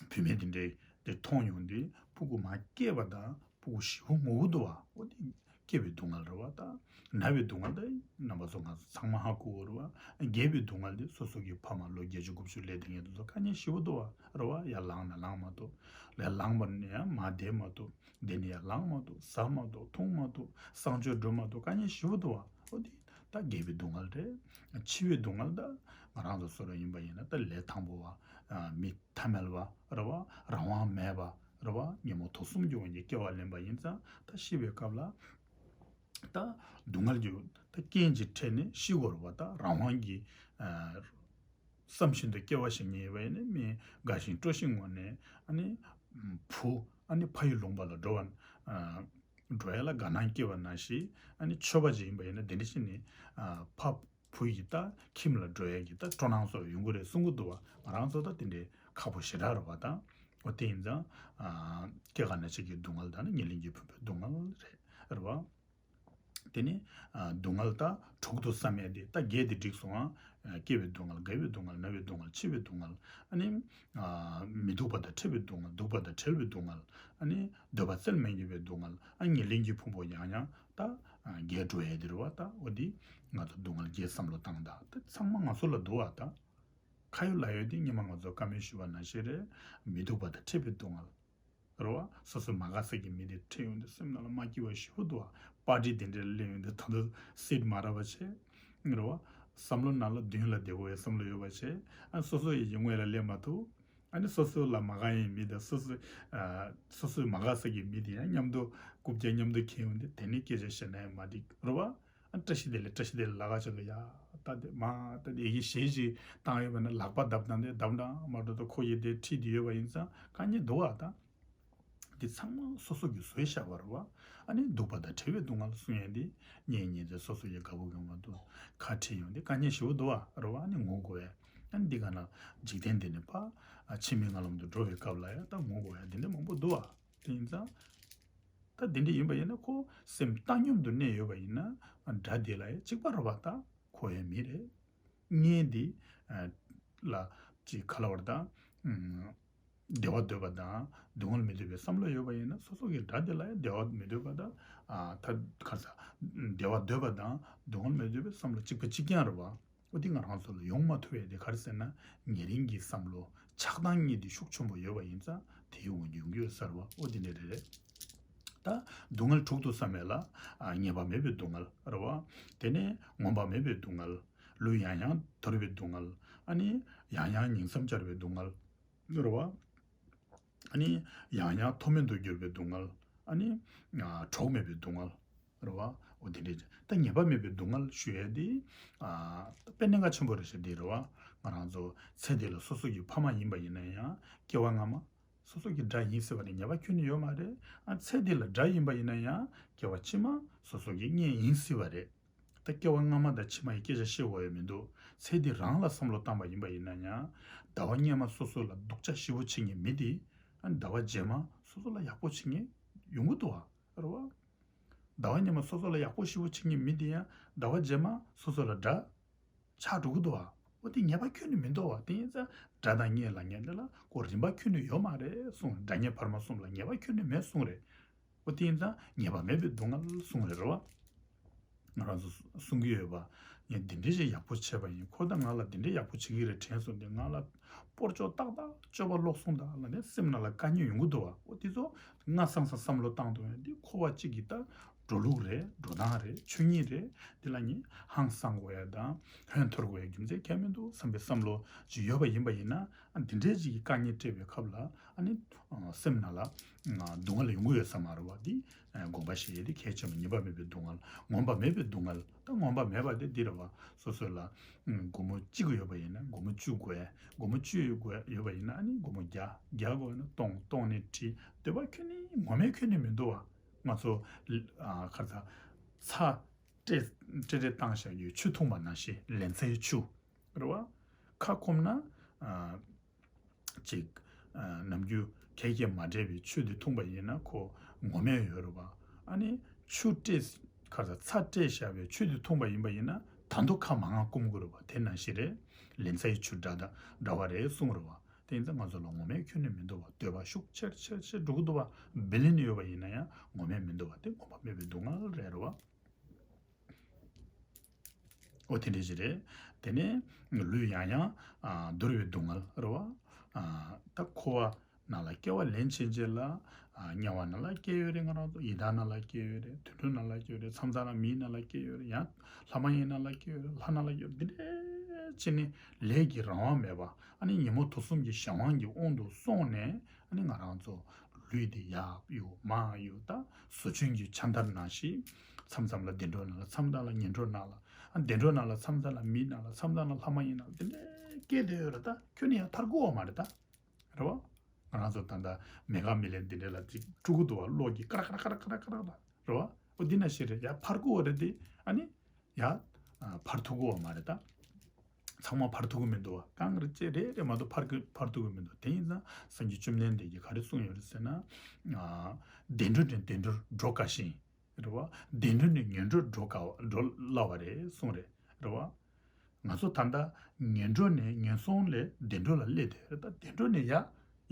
བུད་མེད་དེ་འདྲས་དེ་མཐོང་ཡོང་དུས་སྤུ་གུ་མ་སྐྱེས་པ་དང་སྤུ་གུ་ཞེ་པོ་ངོ་བོ་འདུག་བ། འོ་དེ་སྐྱེ་བའི་སྡུག་བསྔལ་རེད་བ། ད་ན་བའི་སྡུག་བསྔལ་དེ་རྣམ་པ་ཚོ་ང་ཚོ་ཚང་མ་ཧ་གོ་གི་རེད་བ། རྒས་པའི་སྡུག་བསྔལ་དེ་སོ་སོ་གི་ཕ་མ་ལོ་བརྒྱད་ཅུ་དགུ་བཅུ་སླེབས་དེ་ངེད་ཚོ་དཀའ་ངལ་ཞེ་པོ་འདུག་བ། རེད་བ། ཡར་ལངས་ན་ལངས་མ་ཐུབ། ལས་ལངས་པ་ནས་ཡང་མར་བསྡད་མ་ཐུབ། བསྡད་ནས་ཡར་ལངས་མ་ཐུབ། ཟ་མ་ཐུབ། འཐུང་མ་ཐུབ། གསང་སྤྱོད་འགྲོ་མ་ཐུབ། དཀའ་ངལ་ཞེ་པོ་འདུག་བ། འོ་དེ་ད་རྒས་པའི་སྡུག་བསྔལ་རེད། འཆི་བའི་སྡུག་བསྔལ་ད་ང་རང་ཚོ་བཟོ་འདྲ་ཡིན་པ་ཡིན་ན་ད་ལས་དང་པོ་བ། ཨ་མི་ཐ་མལ་བ་རེད་བ། རང་དབང་མེད་པ་རེད་བ། ཉོན་མོངས་དུག་གསུམ་གྱི་དབང་གིས་སྐྱེ་བ་ལེན་པ་ཡིན་ཙང་། ད་ཤི་བའི་སྐབས་ལ་ད་སྡུག་བསྔལ་གྱི་ད་རྐྱེན་གྱིས་འཕྲད་ནས་ཤི་དགོས་རེད་བ། ད་རང་དབང་གིས་ཨ་བསམ་བཞིན་དུ་སྐྱེ་བ་ཞིག་རྙེད་པ་ཡིན་ན་མི་དགའ་ཞིང་སྤྲོ་ཞིང་ངུ་ནས། ཨ་ནི་བུ་ཨ་ནི་ཕ་ཡུལ་ལུང་པ་ལ་འགྲོ་བ་ཨ་འགྲོ་ཡ་ལ་དགའ་སྣང་སྐྱེ་བ་ནང་བཞིན། ཨ་ནི་ཆོས་པ་ཅིག་ཡིན་པ་ཡིན་ན་དེ་འདྲ་བྱས་ནས་ཨ་ཕ་བུ་ཡི་ད་ཁྱིམ་ལ་འགྲོ་ཡ་གི་ད་སྤྲོ་སྣང་སོགས་ཡོང་གི་རེད་གསུང་གི་འདུག་བ། ང་རང་ཚོ་ད་དེ་འདྲའི་ཁག་པོ་ཞེ་དྲག་རེད་བ། ད་འོ་དེ་ཡིན་ཙང་ཨ་སྐྱེ་རྒ་ན་འཆི་གི་སྡུག་བསྔལ་དང་ནི་ཉེར་ལེན་གྱི་ཕུང་པོའི་སྡུག་བསྔལ་རེད། རེད་བ། དེ་ནས་ཨ་སྡུག་བསྔལ་ད་དྲུག་ཏུ་བསམ་ཡས་དེ་ད་བརྒྱད་དེ་འགྲིག་སོང་ཨ། སྐྱེ་བའི་སྡུག་བསྔལ། རྒས་པའི་སྡུག་བསྔལ། ན་བའི་སྡུག་བསྔལ། འཆི་བའི་སྡུག་བསྔལ། ཨ་ནི་ཨ་མི་སྡུག་པ་དང་བྲལ་བའི་སྡུག་བསྔལ། སྡུག་པ་དང་བྲལ་བའི་སྡུག་བསྔལ། ཨ་ནི་འདོད་པ་སྩལ་མི་ཉན་པའི་སྡུག་བསྔལ། ཨ་ཉེར་ལེན་གྱི་ཕུང་པོ་ཡང་ཡང་ད་ཨ་རྒས་འགྲོ་ཡས་དེ་རེད་བ། ད་འོ་དེ་ང་ཚོ་སྡུག་བསྔལ་བརྒྱད་བསམ་བློ་བཏང་ད། ད་ཚང་མ་ང་ཚོ་ལ་འདུག་བ། ད་ཁ་ཡོད་ལག་ཡོད་དེ་སྔོན་མ་ང་ཚོ་བཀའ་མོལ་ཞུས་པ་ནང་བཞིན་རེད། མི་སྡུག་པ་དང་བྲལ་བའི་སྡུག་བསྔལ། རེད་བ། སོ་སོའི་མ་དགའ་ས་གི་མི་དེ་འཕྲད་ཡོང་དུས་སེམས་ནང་ལ་མ་སྐྱིད་པ་ཞེ་པོ་འདུག་བ། པར་ཊི་དེ་འདྲ་སླེབས་ཡོང་དུས་ད་དུང་སིཊ་མ་རག་པ་བྱས། རེད་བ། བསམ་བློ་ནང་ལ་མདུན་ལ་བསྡད་དགོས་པའི་བསམ་བློ་ཡོད་པ་བྱས། ཨ་སོ་སོ་ཡི་ཡིད་ངོ་ལ་སླེབས་མ་ཐུབ། ཨ་ནི་སོ་སོ་ལ་མ་དགའ་ཡའི་མི་དང་སོ་སོ་ཨ་སོ་སོའི་མ་དགའ་ས་གི་མི་དེ་ཡང་མཉམ་དུ་རྐུབ་བཀྱག་མཉམ་དུ་འཁྱེར་ཡོང་དུས་དེ་ནས་སྐད་ཆ་བཤད་ན་ཡང་མ་འགྲིག་རེད་བ། ཨ་བཀྲ་ཤིས་བདེ་ལེགས། བཀྲ་ཤིས་བདེ་ལེགས་ལབ་ག་ཆ་གི་ཡ། ད་དེ་མ་ད་དེ་ཡི་གེ་གཞས་ཅིག་བཏང་ཡོད་པ་ན་ལག་པ་བརྡབ་བཏང་དེ་བརྡབ་འདྲ་མ་འགྲོ་ད་ཁོ་ཡི་དེ་ཁྲིད་དེ་ཡོད་པ་ཡིན་ཙང་དཀའ་ངལ་འདུག་བ། ད་དེ་ཚང་མ་སོ་སོ་གི་བཟོས་བཞག་པ་རེད་བ། ཨ་ནི་སྡུག་པ་དང་བྲལ་བའི་སྡུག་བསྔལ་གསུང་ཡས་དེ་གཉེན་ཉེ་ཚན་སོ་སོ་ཡི་དགའ་པོ་གི་ངོ་དུ་ཁ་ཁྲིད་ཡོང་དེ་དཀའ་ངལ་ཞེ་པོ་འདུག་བ་རེད་བ། ཨ་ནི་ངུ་དགོས་ཡ། ཨ་ནི་འདི་ག་ན་འཇིག་རྟེན་འདི་ནས་ཕ་ཨ་ཕྱི་མའི་ལྔ་ལམ་དུ་འགྲོ་བའི་སྐབས་ལ་ཡ་ད་ངུ་དགོས་ཡ་དེ་འདྲ་མང་པོ་འདུག་བ། དེ་ཡིན་ཙང་། ད་དེ་འདྲ་ཡིན་པ་ཡིན་ན་ཁོ་སེམས་བཏང་སྙོམས་དུ་གནས་ཡོད་པ་ཡིན་ན་དགྲ་དེ་ལ་ཡང་གཅིག་པ་རེད་བ། ད་ཁོ་ཡང་མི་རེད། གཉེན་དེ་ལ་ཅིག་ག་ལབ་དགོས་རེད་ད། བདེ་བ་འདོད་པ་དང་སྡུག་བསྔལ་མི་འདོད་པའི་བསམ་བློ་ཡོད་པ་ཡིན་ན། སོ་སོ་གི་དགྲ་དེ་ལ་ཡང་བདེ་བ་མི་འདོད་པ་དང་། ཨ། ད་ག་རེ་ཟ། བདེ་བ་འདོད་པ་དང་སྡུག་བསྔལ་མི་འདོད་པའི་བསམ་བློ་གཅིག་པ་གཅིག་རྐྱང་རེད་བ། འོ་དེ་ང་རང་ཚོ་ལ་ཡོང་མ་ཐུབ་པའི་དེ་ག་རེ་ཟེར་ན། ཉེ་རིང་གི་བསམ་བློ་ཆགས་སྡང་གཉིས་དེ་ཤུགས་ཆེན་པོ་ཡོད་པ་ཡིན་ཙང་དེ་ཡོང་ཡོང་གི་ཡོད་ས་རེད་བ། འོ་དེ་འདྲ་རེད། ད་སྡུག་བསྔལ་དྲུག་ཏུ་བསམ་པ་ལ། ཨ། ངེས་པ་མེད་པའི་སྡུག་བསྔལ་རེད་བ། དེ་ནས་ངོམས་པ་མེད་པའི་སྡུག་བསྔལ། ལུས་ཡང་ཡང་འདོར་བའི་སྡུག་བསྔལ། ཨ་ནི་ཡང་ཡང་ཉིང་མཚམས་སྦྱར་བའི་སྡུག་བསྔལ་རེད་བ། ཨ་ནི་ཡང་ཡང་མཐོ་དམན་དུ་གྱུར་པའི་སྡུག་བསྔལ། ཨ་ནི། ཨ། གྲོགས་མེད་པའི་སྡུག་བསྔལ་རེད་བ། འོ་དེ་འདྲ་ཅིག་ད་ངེས་པ་མེད་པའི་སྡུག་བསྔལ་ཞུ་ཡས་དེ། ཨ། དཔེ་གནད་འགག་ཆེན་པོ་རེད་ཤག་འདི་རེད་བ། ང་རང་ཚོ་ཚེ་འདི་ལ་སོ་སོ་གི་ཕ་མ་ཡིན་པ་ཡིན་ན་ཡང་སྐྱེ་བ་སྔ་མ་སོ་སོ་གི་དགྲ་ཡིན་ཟེར་བ་ནི་ངེས་པ་ཁྱོན་ནས་ཡོད་མ་རེད། ཨ། ཚེ་འདི་ལ་དགྲ་ཡིན་པ་ཡིན་ན་ཡང་སྐྱེ་བ་ཕྱི་མ་སོ་སོ་གི་གཉེན་ཡིན་སྲིད་པ་རེད། ད་སྐྱེ་བ་སྔ་མ་དང་ཕྱི་མ་ཡི་སྐད་ཆ་བཤད་དགོས་ཡ་མི་འདུག་ཚེ་འདི་རང་ལ་བསམ་བློ་བཏང་པ་ཡིན་པ་ཡིན་ན་ཡང་། ཟླ་བ་སྔོན་མ་སོ་སོ་ལ་སྡུག་ཅག་ཞེ་པོ་བྱེད་མཁན་མི་དེ། ཨ། ཟླ་བ་རྗེས་མ་སོ་སོ་ལ་ཡག་པོ་བྱེད་མཁན་ཡོང་གི་འདུག་བ། རེད་བ། ཟླ་བ་སྔོན་མ་སོ་སོ་ལ་ཡག་པོ་ཞེ་པོ་བྱེད་མཁན་མི་དེ་ཡང་ཟླ་བ་རྗེས་མ་སོ་སོ་ལ་དགྲ་ཆགས་འགྲོ་གི་འདུག་བ། འོ་དེ་ངེས་པ་ཁྱོན་ནས་མི་འདུག་བ། དེ་ཡིན་ཙང་དགྲ་དང་གཉེན་ལ་ངེས་དེ་ལ་ཁོ་རིམ་པ་ཁྱོན་ནས་ཡོད་མ་རེད་གསུངས། དགྲ་གཉེན་བར་མ་གསུམ་ལ་ངེས་པ་ཁྱོན་ནས་མེད་གསུངས་རེད། འོ་དེ་ཡིན་ཙང་ངེས་པ་མེད་པའི་སྡུག་བསྔལ་གསུངས་རེད། རེད་བ། ང་རང་ཚོ་གསུང་གི་ཡོད་པ། ངས་འདི་འདྲས་ཞིག་ཡག་པོ་བྱས་པ་ཡིན། ཁོ་ད་ང་ལ་འདི་འདྲས་ཡག་པོ་བྱེད་ཀྱི་རེད་དྲན་སོང་། དེ་ང་ལ་སྤོར་ཆོག་ཏག་ཏག་སྤྱོད་པ་ལོག་སོང་ད་ལབ་ནས་སེམས་ནང་ལ་དཀའ་ངལ་ཡོང་གི་འདུག་བ། འོ་དེ་ཚོ་སྔ་སང་སང་བསམ་བློ་བཏང་འདུག་ཡ། འདི་འཁོར་བ་གཅིག་གི་ད་འགྲོ་ལུགས་རེད། འགྲོ་སྟངས་རེད། ཆོས་ཉིད་རེད། འདི་ལ་ནི་ཧང་སང་དགོས་ཡ་དང་ཧོན་འཐོར་དགོས་ཡ་རྒྱུ་མཚན་གང་ཡང་མི་འདུག་བསམ་པའི་བསམ་བློ་ཅིག་ཡོད་པ་ཡིན་པ་ཡིན་ན། ཨ། འདི་འདྲའི་ཅིག་གི་དཀའ་ངལ་སྤྲད་པའི་སྐབས་ལ། ཨ་ནི། ཨ། སེམས་ནང་ལ། ཨ། སྡུག་བསྔལ་ཡོང་གི་ཡོད་ས་མ་རེད་བ། འདི། ཨ། དགོངས་པ་བཞེས་ཡས་དེ་གལ་ཆེན་པོ། ངེས་པ་མེད་པའི་སྡུག་བསྔལ། ངོམས་པ་མེད་པའི་སྡུག་བསྔལ། ད་ངོམས་པ་མེད་པ་དེ་འདི་རེད་བ། སོ་སོ་ལ། ཨ། སྒོར་མོ་གཅིག་ཡོད་པ་ཡིན་ན་སྒོར་མོ་བཅུ་དགོས། སྒོར་མོ་བཅུ་ཡོད་དགོས་ཡོད་པ་ཡིན་ན་ཨ་ནི་སྒོར་མོ་བརྒྱ། བརྒྱ་དགོས་ན་སྟོང་། སྟོང་ནས་ཁྲི། འདོད་པ་ཁྱོན་ནས་ངོམས་ཡས་ཁྱོན་ནས་མི་འདུག་བ། ང་ཚོ། ཨ། ག་རེ་ཟ། ཚྭ་སྤྲད་སྤྲད་སྤྲད་བཏང་བཞག་ཡོད། ཆུ་འཐུང་བ་ནང་བཞིན། ལན་ཚྭའི་ཆུ། རེད་བ། ཁ་སྐོམ་ན། ཨ། ཅིག་ཨ། ནམ་རྒྱུན་གད་ཀྱིས་མ་བྲེགས་པའི་ཆུ་དེ་འཐུང་པ་ཡིན་ན་ཁོ་ངོམས་ཡས་ཡོད་རེད་བ། ཨ་ནི་ཆུ་སྤྲད། ག་རེ་ཟ། ཚྭ་སྤྲད་བཞག་པའི་ཆུ་དེ་འཐུང་པ་ཡིན་པ་ཡིན་ན་ད་དུང་ཁ་མང་ང་སྐོམ་གྱི་རེད་བ། དེ་ནང་བཞིན་རེད། ལན་ཚྭའི་ཆུ་འདྲ་ད་འདྲ་བ་རེད་གསུངས་རེད་བ། དེ་ཡིན་ཙང་ང་ཚོ་ལ་ངོམས་ཡས་ཁྱོན་ནས་མི་འདུག་བ། འདོད་པ་ཤུགས་ཆེར་ཆེར་ཆེར་འགྲོ་གི་འདུག་བ། བི་ལེན་ཡོད་པ་ཡིན་ན་ཡང་ངོམས་ཡས་མི་འདུག་བ། དེ་ངོམས་པ་མེད་པའི་སྡུག་བསྔལ་རེད། རེད་བ། འོ་དེ་འདྲ་ཞིག་རེད། དེ་ནས་ལུས་ཡང་ཡང་། ཨ། འདོར་བའི་སྡུག་བསྔལ་རེད་བ། ཨ། ད་འཁོར་བ་ནང་ལ་སྐྱེ་བ་ལེན་བྱེད་ཅེས་ལ། ཨ། དམྱལ་བ་ནང་ལ་སྐྱེ་ཡོད་རེད། ང་རང་ཚོ་ཡི་དྭགས་ནང་ལ་སྐྱེ་ཡོད་རེད། དུད་འགྲོ་ནང་ལ་སྐྱེ་ཡོད་རེད། མཚམས་མཚམས་ལ་མིའི་ནང་ལ་སྐྱེ་ཡོད་རེད། ཡང་ལྷ་མ་ཡིན་ནང་ལ་སྐྱེ་ཡོད་རེད། ལྷ་ནང་ལ་སྐྱེ་ཡོད་རེད། འདི་འདྲ་བྱས་ནས་ལས་ཀྱི་རང་དབང་མེད་པ། ཨ་ནི་ཉོན་མོངས་དུག་གསུམ་གྱི་གཞན་དབང་གི་དབང་དུ་སོང་ནས། ཨ་ནི་ང་རང་ཚོ་ལུས་འདི་ཡར་གཡུག་མར་གཡུག་ད་ཟོ་ཆུན་གྱི་ཆ་འདར་ནང་བཞིན། མཚམས་མཚམས་ལ་བདེ་འགྲོ་ནང་ལ། མཚམས་མཚམས་ལ་ངན་འགྲོ་ནང་ལ། ཨ། བདེ་འགྲོ་ནང་ལ། མཚམས་མཚམས་ལ་མིའི་ནང་ལ། མཚམས་མཚམས་ལ་ལྷ་མ་ཡིན་ནང་ལ། དེ་འདྲ་སྐྱེས་བསྡད་ཡོད་རེད། ད་ཁྱོན་ནས་ཡང་ཐར་གི་ཡོད་མ་རེད་ད། རེད་བ། ང་རང་ཚོ་ད་ལྟ་མེ་ཁ་མེ་ལེན་དེ་འདྲ་ལ་ཅིག་དཀྲུག་གི་འདུག་བ། གློག་གིས་ཀ་ར་ཀ་ར་ཀ་ར་ཀ་ར་ཀ་ར་ལ། རེད་བ། འོ་འདི་ནང་བཞིན་རེད། ཡར་འཕར་གི་ཡོད་རེད་དེ། ཨ་ནི་ཡར་འཕར་ཐུབ་ཀྱི་ཡོད་མ་རེད་ད། ཚང་མ་འཕར་ཐུབ་ཀྱི་མི་འདུག་བ། རྐང་རེ་ཅིག་རེ་རེ་མ་གཏོགས་འཕར་གི་འཕར་ཐུབ་ཀྱི་མི་འདུག་དེ་ཡིན་ཙང་སངས་རྒྱས་བཅོམ་ལྡན་འདས་ཀྱིས་ག་རེ་གསུངས་ཡོད་རེད་ཟེར་ན། ཨ། བདེ་འགྲོ་ནས་བདེ་འགྲོར་འགྲོ་དཀའ་ཞིང་། རེད་བ། བདེ་འགྲོ་ནས་ངན་འགྲོར་འགྲོ་དཀའ་བ། འགྲོ་སླ་བ་རེད་གསུངས་རེད། རེད་བ། ང་ཚོ་ད་ལྟ་ངན་འགྲོ་ནས་ངན་སོང་ལས་བདེ་འགྲོ་ལ་སླེབས་བསྡད་ཡོད་རེད། ད་བདེ་འགྲོ་ནས་ཡར་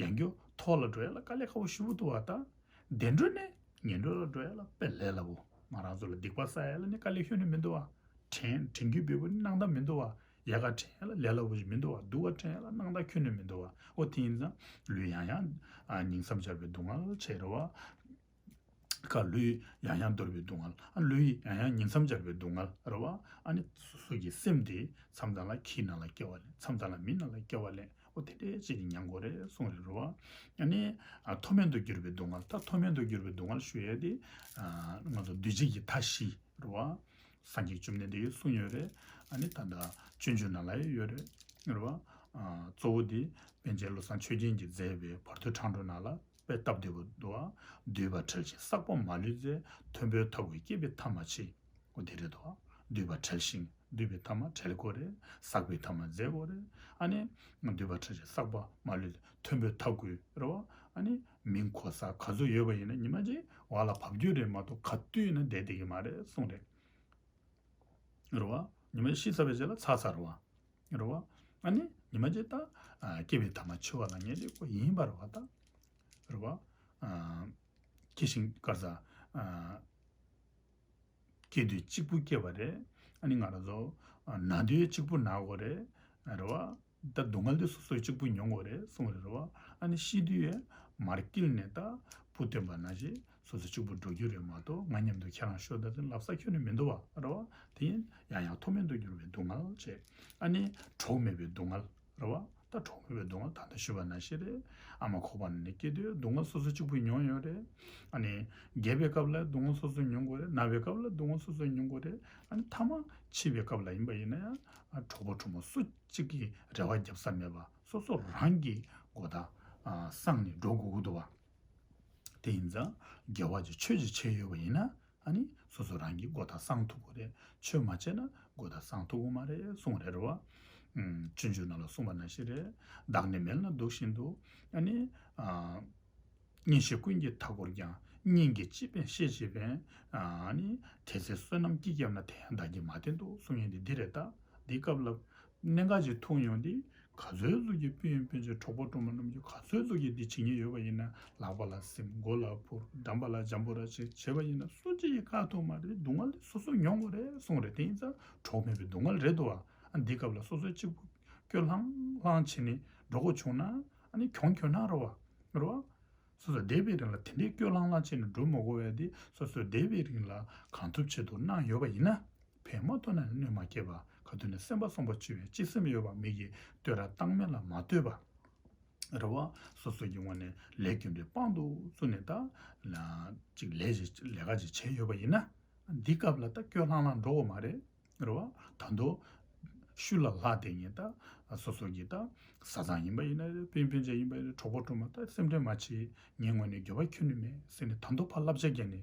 ཡང་མཐོ་ལ་འགྲོ་ཡ་ལ་དཀའ་ལས་ཁག་པོ་ཞེ་པོ་འདུག་བ། ད་བདེ་འགྲོ་ནས་ངན་འགྲོ་ལ་འགྲོ་ཡ་ལ་དཔེ་ལས་སླ་པོ། ང་རང་ཚོ་ལ་སྡིག་པ་བསགས་ཡ་ལ་ནི་དཀའ་ལས་ཁྱོན་ནས་མི་འདུག་བ། དྲན་དྲན་རྒྱུ་འབེལ་པོ་ནི་སྣང་དག་མི་འདུག་བ། ཡག་ག་དྲན་ཡ་ལ་ལས་སླ་པོ་ཞིག་མི་འདུག་བ། སྡུག་ག་དྲན་ཡ་ལ་སྣང་དག་ཁྱོན་ནས་མི་འདུག་བ། འོ་དེ་ཡིན་ཙང་ལུས་ཡང་ཡང་ཉིང་མཚམས་སྦྱར་བའི་སྡུག་བསྔལ་བྱས་རེད་བ། ཀ་ལུས་ཡང་ཡང་འདོར་བའི་སྡུག་བསྔལ། ཨ། ལུས་ཡང་ཡང་ཉིང་མཚམས་སྦྱར་བའི་སྡུག་བསྔལ་རེད་བ། ཨ་ནི་སོ་སོ་གི་སེམས་དེ་མཚམས་མཚམས་ལ་ཁྱིའི་ནང་ལ་སྐྱེ་བ་ལེན། མཚམས་མཚམས་ལ་མིའི་ནང་ལ་སྐྱེ་བ་ལེན། འོ་དེ་འདྲའི་ཅིག་གི་མྱང་དགོས་རེད་གསུངས་རེད་རེད་བ། ཨ་ནི། ཨ། མཐོ་དམན་དུ་གྱུར་པའི་སྡུག་བསྔལ། ད་མཐོ་དམན་དུ་གྱུར་པའི་སྡུག་བསྔལ་ཞུ་ཡས་དེ། ཨ། ང་ཚོ་འདུས་བྱས་ཀྱི་མཐའ་བཞི་རེད་བ། སངས་རྒྱས་བཅོམ་ལྡན་འདས་ཀྱིས་གསུངས་ཡོད་རེད། ཨ་ནི་ད་ལྟ་སྤྱོད་འཇུག་ནང་ལ་ཡང་ཡོད་རེད། རེད་བ། ཨ། གཙོ་བོ་དེ་པཎ་ཆེན་བློ་བཟང་ཆོས་རྒྱན་གྱིས་མཛད་པའི་བར་དོའི་འཕྲང་སྒྲོལ་ནང་ལ། དཔེ་སྟབས་བདེ་པོ་འདུག་ཨ། འདུས་པ་བྲལ་ཞིང་བསགས་པ་མ་ལུས་མཛད། མཐོན་པོའི་མཐའ་བསྐོར་སྐྱེས་པའི་ཐབས་མ་མཆིས། འོ་དེ་རེད་དོ། འདུས་པ་བྲལ་ཞིང་། འདུས་པའི་ཐ་མ་བྲལ་དགོས་རེད། བསགས་པའི་ཐ་མ་མཛད་དགོས་རེད། ཨ་ནི། འདུས་པ་བྲལ་ཞིང་བསགས་པ་མ་ལུས། མཐོན་པོའི་མཐའ་བསྐོར་རེད་བ། ཨ་ནི། མིང་གོ་ས་ག་ཚོད་ཡོད་པ་ཡིན་ན་ཉི་མ་གཅིག་བར་ལ་བབས་རྒྱུ་རེད་མ་གཏོགས་ག་དུས་ཡིན་ན་བསྡད་བསྡད་ཀྱི་མ་རེད་གསུངས་རེད། རེད་བ། ཉི་མ་ཤི་ཚར་བའི་རྗེས་ལ་ཚར་ཚར་རེད་བ། རེད་བ། ཨ་ནི། ཉི་མ་གཅིག་ད་ཨ་སྐྱེ་བའི་ཐ་མ་འཆི་བ་ལ་ངེས་ཏེ་ཁོ་ཡིན་པ་རེད་བ་ད། རེད་བ། ཨ་སྐྱེ་ཞིང་དཀར་ས་ཨ་སྐྱེ་དུས་གཅིག་པུ་སྐྱེ་བ་རེད། ཨ་ནི་ང་རང་ཚོ་ཨ་ན་དུས་གཅིག་པུ་ན་དགོས་རེད། རེད་བ། ད་སྡུག་བསྔལ་དེ་སོ་སོས་གཅིག་པུ་མྱོང་དགོས་རེད་གསུངས་རེད་བ། ཨ་ནི་ཤི་དུས་ཡང་མར་དཀྱིལ་ནས་ད་བུ་བཏོན་པ་ནང་བཞིན་སོ་སོ་གཅིག་པུ་འགྲོ་རྒྱུ་རེད་མ་གཏོགས། ང་མཉམ་དུ་ཁྱེད་རང་ཤོག་ད་དེ་ལབ་ས་ཁྱོན་ནས་མི་འདུག་བ་རེད་བ། དེ་ཡིན་ཡང་ཡང་མཐོ་དམན་དུ་གྱུར་བའི་སྡུག་བསྔལ་བྱས། ཨ་ནི་གྲོགས་མེད་པའི་སྡུག་བསྔལ་རེད་བ། ད་གྲོགས་མེད་པའི་སྡུག་བསྔལ་ད་ལྟ་ཞུས་པ་ནང་བཞིན་རེད། ཨ་མ་ཁོག་པ་ནས་སྐྱེས་དུས་སྡུག་བསྔལ་སོ་སོ་གཅིག་པུ་མྱོང་ཡོད་རེད། ཨ་ནི་རྒས་པའི་སྐབས་ལ་སྡུག་བསྔལ་སོ་སོ་མྱོང་དགོས་རེད། ན་བའི་སྐབས་ལ་སྡུག་བསྔལ་སོ་སོ་མྱོང་དགོས་རེད། ཨ་ནི་ཐ་མ་འཆི་བའི་སྐབས་ལ་ཡིན་པ་ཡིན་ན་ཡང་གྲོགས་པོ་གྲོགས་མོ་སུ་གཅིག་གིས་རེ་བ་བརྒྱབ་ས་མེད་པ་སོ་སོ་རང་གིས་མགོ་ད་སངས་ནས་འགྲོ་དགོས་ཀྱི་འདུག་བ། དེ་ཡིན་ཙང་དགེ་བ་གྱི་ཆོས་ཀྱི་བྱས་ཡོད་པ་ཡིན་ན་ཨ་ནི་སོ་སོ་རང་གིས་མགོ་ད་སངས་ཐུབ་ཀྱི་རེད། ཆོས་མ་བྱས་ན་མགོ་ད་སངས་ཐུབ་ཀྱི་མ་རེད་གསུངས་རེད་རེད་བ། ཨུམ། སྤྱོད་འཇུག་ནང་ལ་གསུངས་པ་ནང་བཞིན་རེད། བདག་ནི་མལ་ན་འདུག་བཞིན་དུ། ཨ་ནི་ཨ་གཉེན་བཤེས་ཀུན་གྱིས་མཐའ་བསྐོར་ཀྱང་། གཉེན་གྱིས་ཅི་ཕན་བཤེས་ཅི་ཕན། ཨ་ནི་དེ་ཚེ་བསོད་ནམས་ཀྱིས་བརྒྱབ་ན། དེ་ཡང་བདག་གིས་མ་བསྟེན་ཏོ་གསུང་ཡས་འདི་འདི་རེད་ད། འདི་སྐབས་ལ་གནད་འགག་ཅིག་མཐོང་ཡོང་དུས་ག་ཚོད་ཟུག་གི་སྤུན་སྤུན་མཆེད་གྲོགས་པོ་གྲོགས་མོ་རྣམས་ཀྱིས་ག་ཚོད་ཟུག་གི་འདི་བྱེད་ཉེན་ཡོད་པ་ཡིན་ན། ལག་པ་ལ་སིམ། མགོ་ལ་ཕུར། འགྲམ་པ་ལ་འཇམ་པོ་ར་ཅིག་བྱས་པ་ཡིན་ན་སུ་གཅིག་གིས་བཀག་ཐུབ་མ་རེད། སྡུག་བསྔལ་དེ་སོ་སོས་མྱོང་དགོས་རེད་གསུངས་རེད། དེ་ཡིན་ཙང་གྲོགས་མེད་པའི་སྡུག་བསྔལ་རེད་འདུག་བ། ཨ་འདི་སྐབས་ལ་སོ་སོའི་གཅིག་པུ་སྐྱོ་ལྷང་ལྷང་བྱས་ནས་འགྲོ་དགོས་བྱུང་ན་ཨ་ནི་གྱོང་གྱོང་ན་རེད་བ། རེད་བ། སོ་སོ་བསྡད་པའི་རིང་ལ་དེ་འདྲའི་སྐྱོ་ལྷང་ལྷང་བྱས་ནས་འགྲོ་མ་དགོས་པའི་དེ་སོ་སོ་བསྡད་པའི་རིང་ལ་གང་ཐུབ་ཆེད་དུ་གནང་ཡོད་པ་ཡིན་ན། ཕན་མ་ཐོགས་ན་གནོད་མ་སྐྱེལ་བ། ག་དུས་ནས་སེམས་པ་བཟང་པོ་བྱེད་པའི་སྤྱི་སེམས་ཡོད་པ། མི་གིས་བསྟོད་ར་བཏང་མིན་ལ་མ་ལྟོས་པ། རེད་བ། སོ་སོ་གི་ངོས་ནས་ལས་རྒྱུ་འབྲས་དཔང་དུ་བཙུགས་ནས་ད་ལ་ཅིག་ལས་ཅིག་ལས་ཀ་ཅིག་བྱས་ཡོད་པ་ཡིན་ན། འདི་སྐབས་ལ་ད་སྐྱོ་ལྷང་ལྷང་འགྲོ་དགོས་མ་རེད། རེད་བ། ད་དུང་ཤུལ་ལ་ལྷག་དེ་ཉིད་ད་སོ་སོ་གི་ད་བཟའ་ཚང་ཡིན་པ་ཡིན་ན་རེད། སྤུན་སྤུན་མཆེད་ཡིན་པ་ཡིན་ན་རེད། གྲོགས་པོ་གྲོགས་མོ་ད་སེམས་ཁྲལ་མ་བྱེད། ངའི་ངོས་ནས་འགྱོད་པ་ཁྱོན་ནས་མེད་ཟེར་ནས་ད་དུང་ཕར་བསླབ་བྱ་བརྒྱབ་ནས་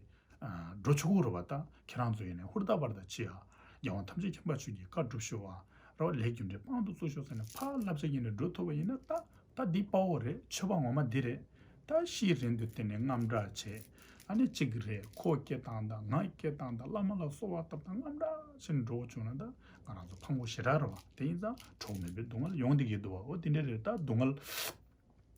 འགྲོ་ཆོག་གི་རེད་བ། ད་ཁྱེད་རང་ཚོ་ཡིན་ནའི་ཧུར་ཐག་པར་ཐག་བྱེད་ཨ། རྒྱལ་དབང་ཐམས་ཅད་མཁྱེན་པ་མཆོག་གི་བཀའ་སྒྲུབ་ཤོག་ཨ། རེད་བ། ལས་རྒྱུ་འབྲས་དཔང་དུ་བཙུགས་ཤོག་ཟེར་ནས་ཕར་བསླབ་བྱ་བརྒྱབ་ནས་འགྲོ་ཐུབ་པ་ཡིན་ན་ད། ད་འདི་དཔའ་བོ་རེད། ཆོས་པ་ངོ་མ་འདི་རེད། ད་ཤི་རན་དུས་དེ་ནས་དངངས་སྐྲག་བྱས། ཨ་ནི་གཅིག་རེད། ཁོ་སྐད་བཏང་དང་ང་སྐད་བཏང་དང་བླ་མ་ལ་གསོལ་བ་བཏབ་དང་དངངས་སྐྲག་བྱས་ནས་འགྲོ་བྱུང་ན་ད་ང་རང་ཚོ་ཕངས་པོ་ཞེ་དྲག་རེད་བ། དེ་ཡིན་ཙང་གྲོགས་མེད་པའི་སྡུག་བསྔལ་ཡོང་བསྡད་ཀྱི་འདུག་བ། འོ་དེ་འདྲ་རེད། ད་སྡུག་བསྔལ་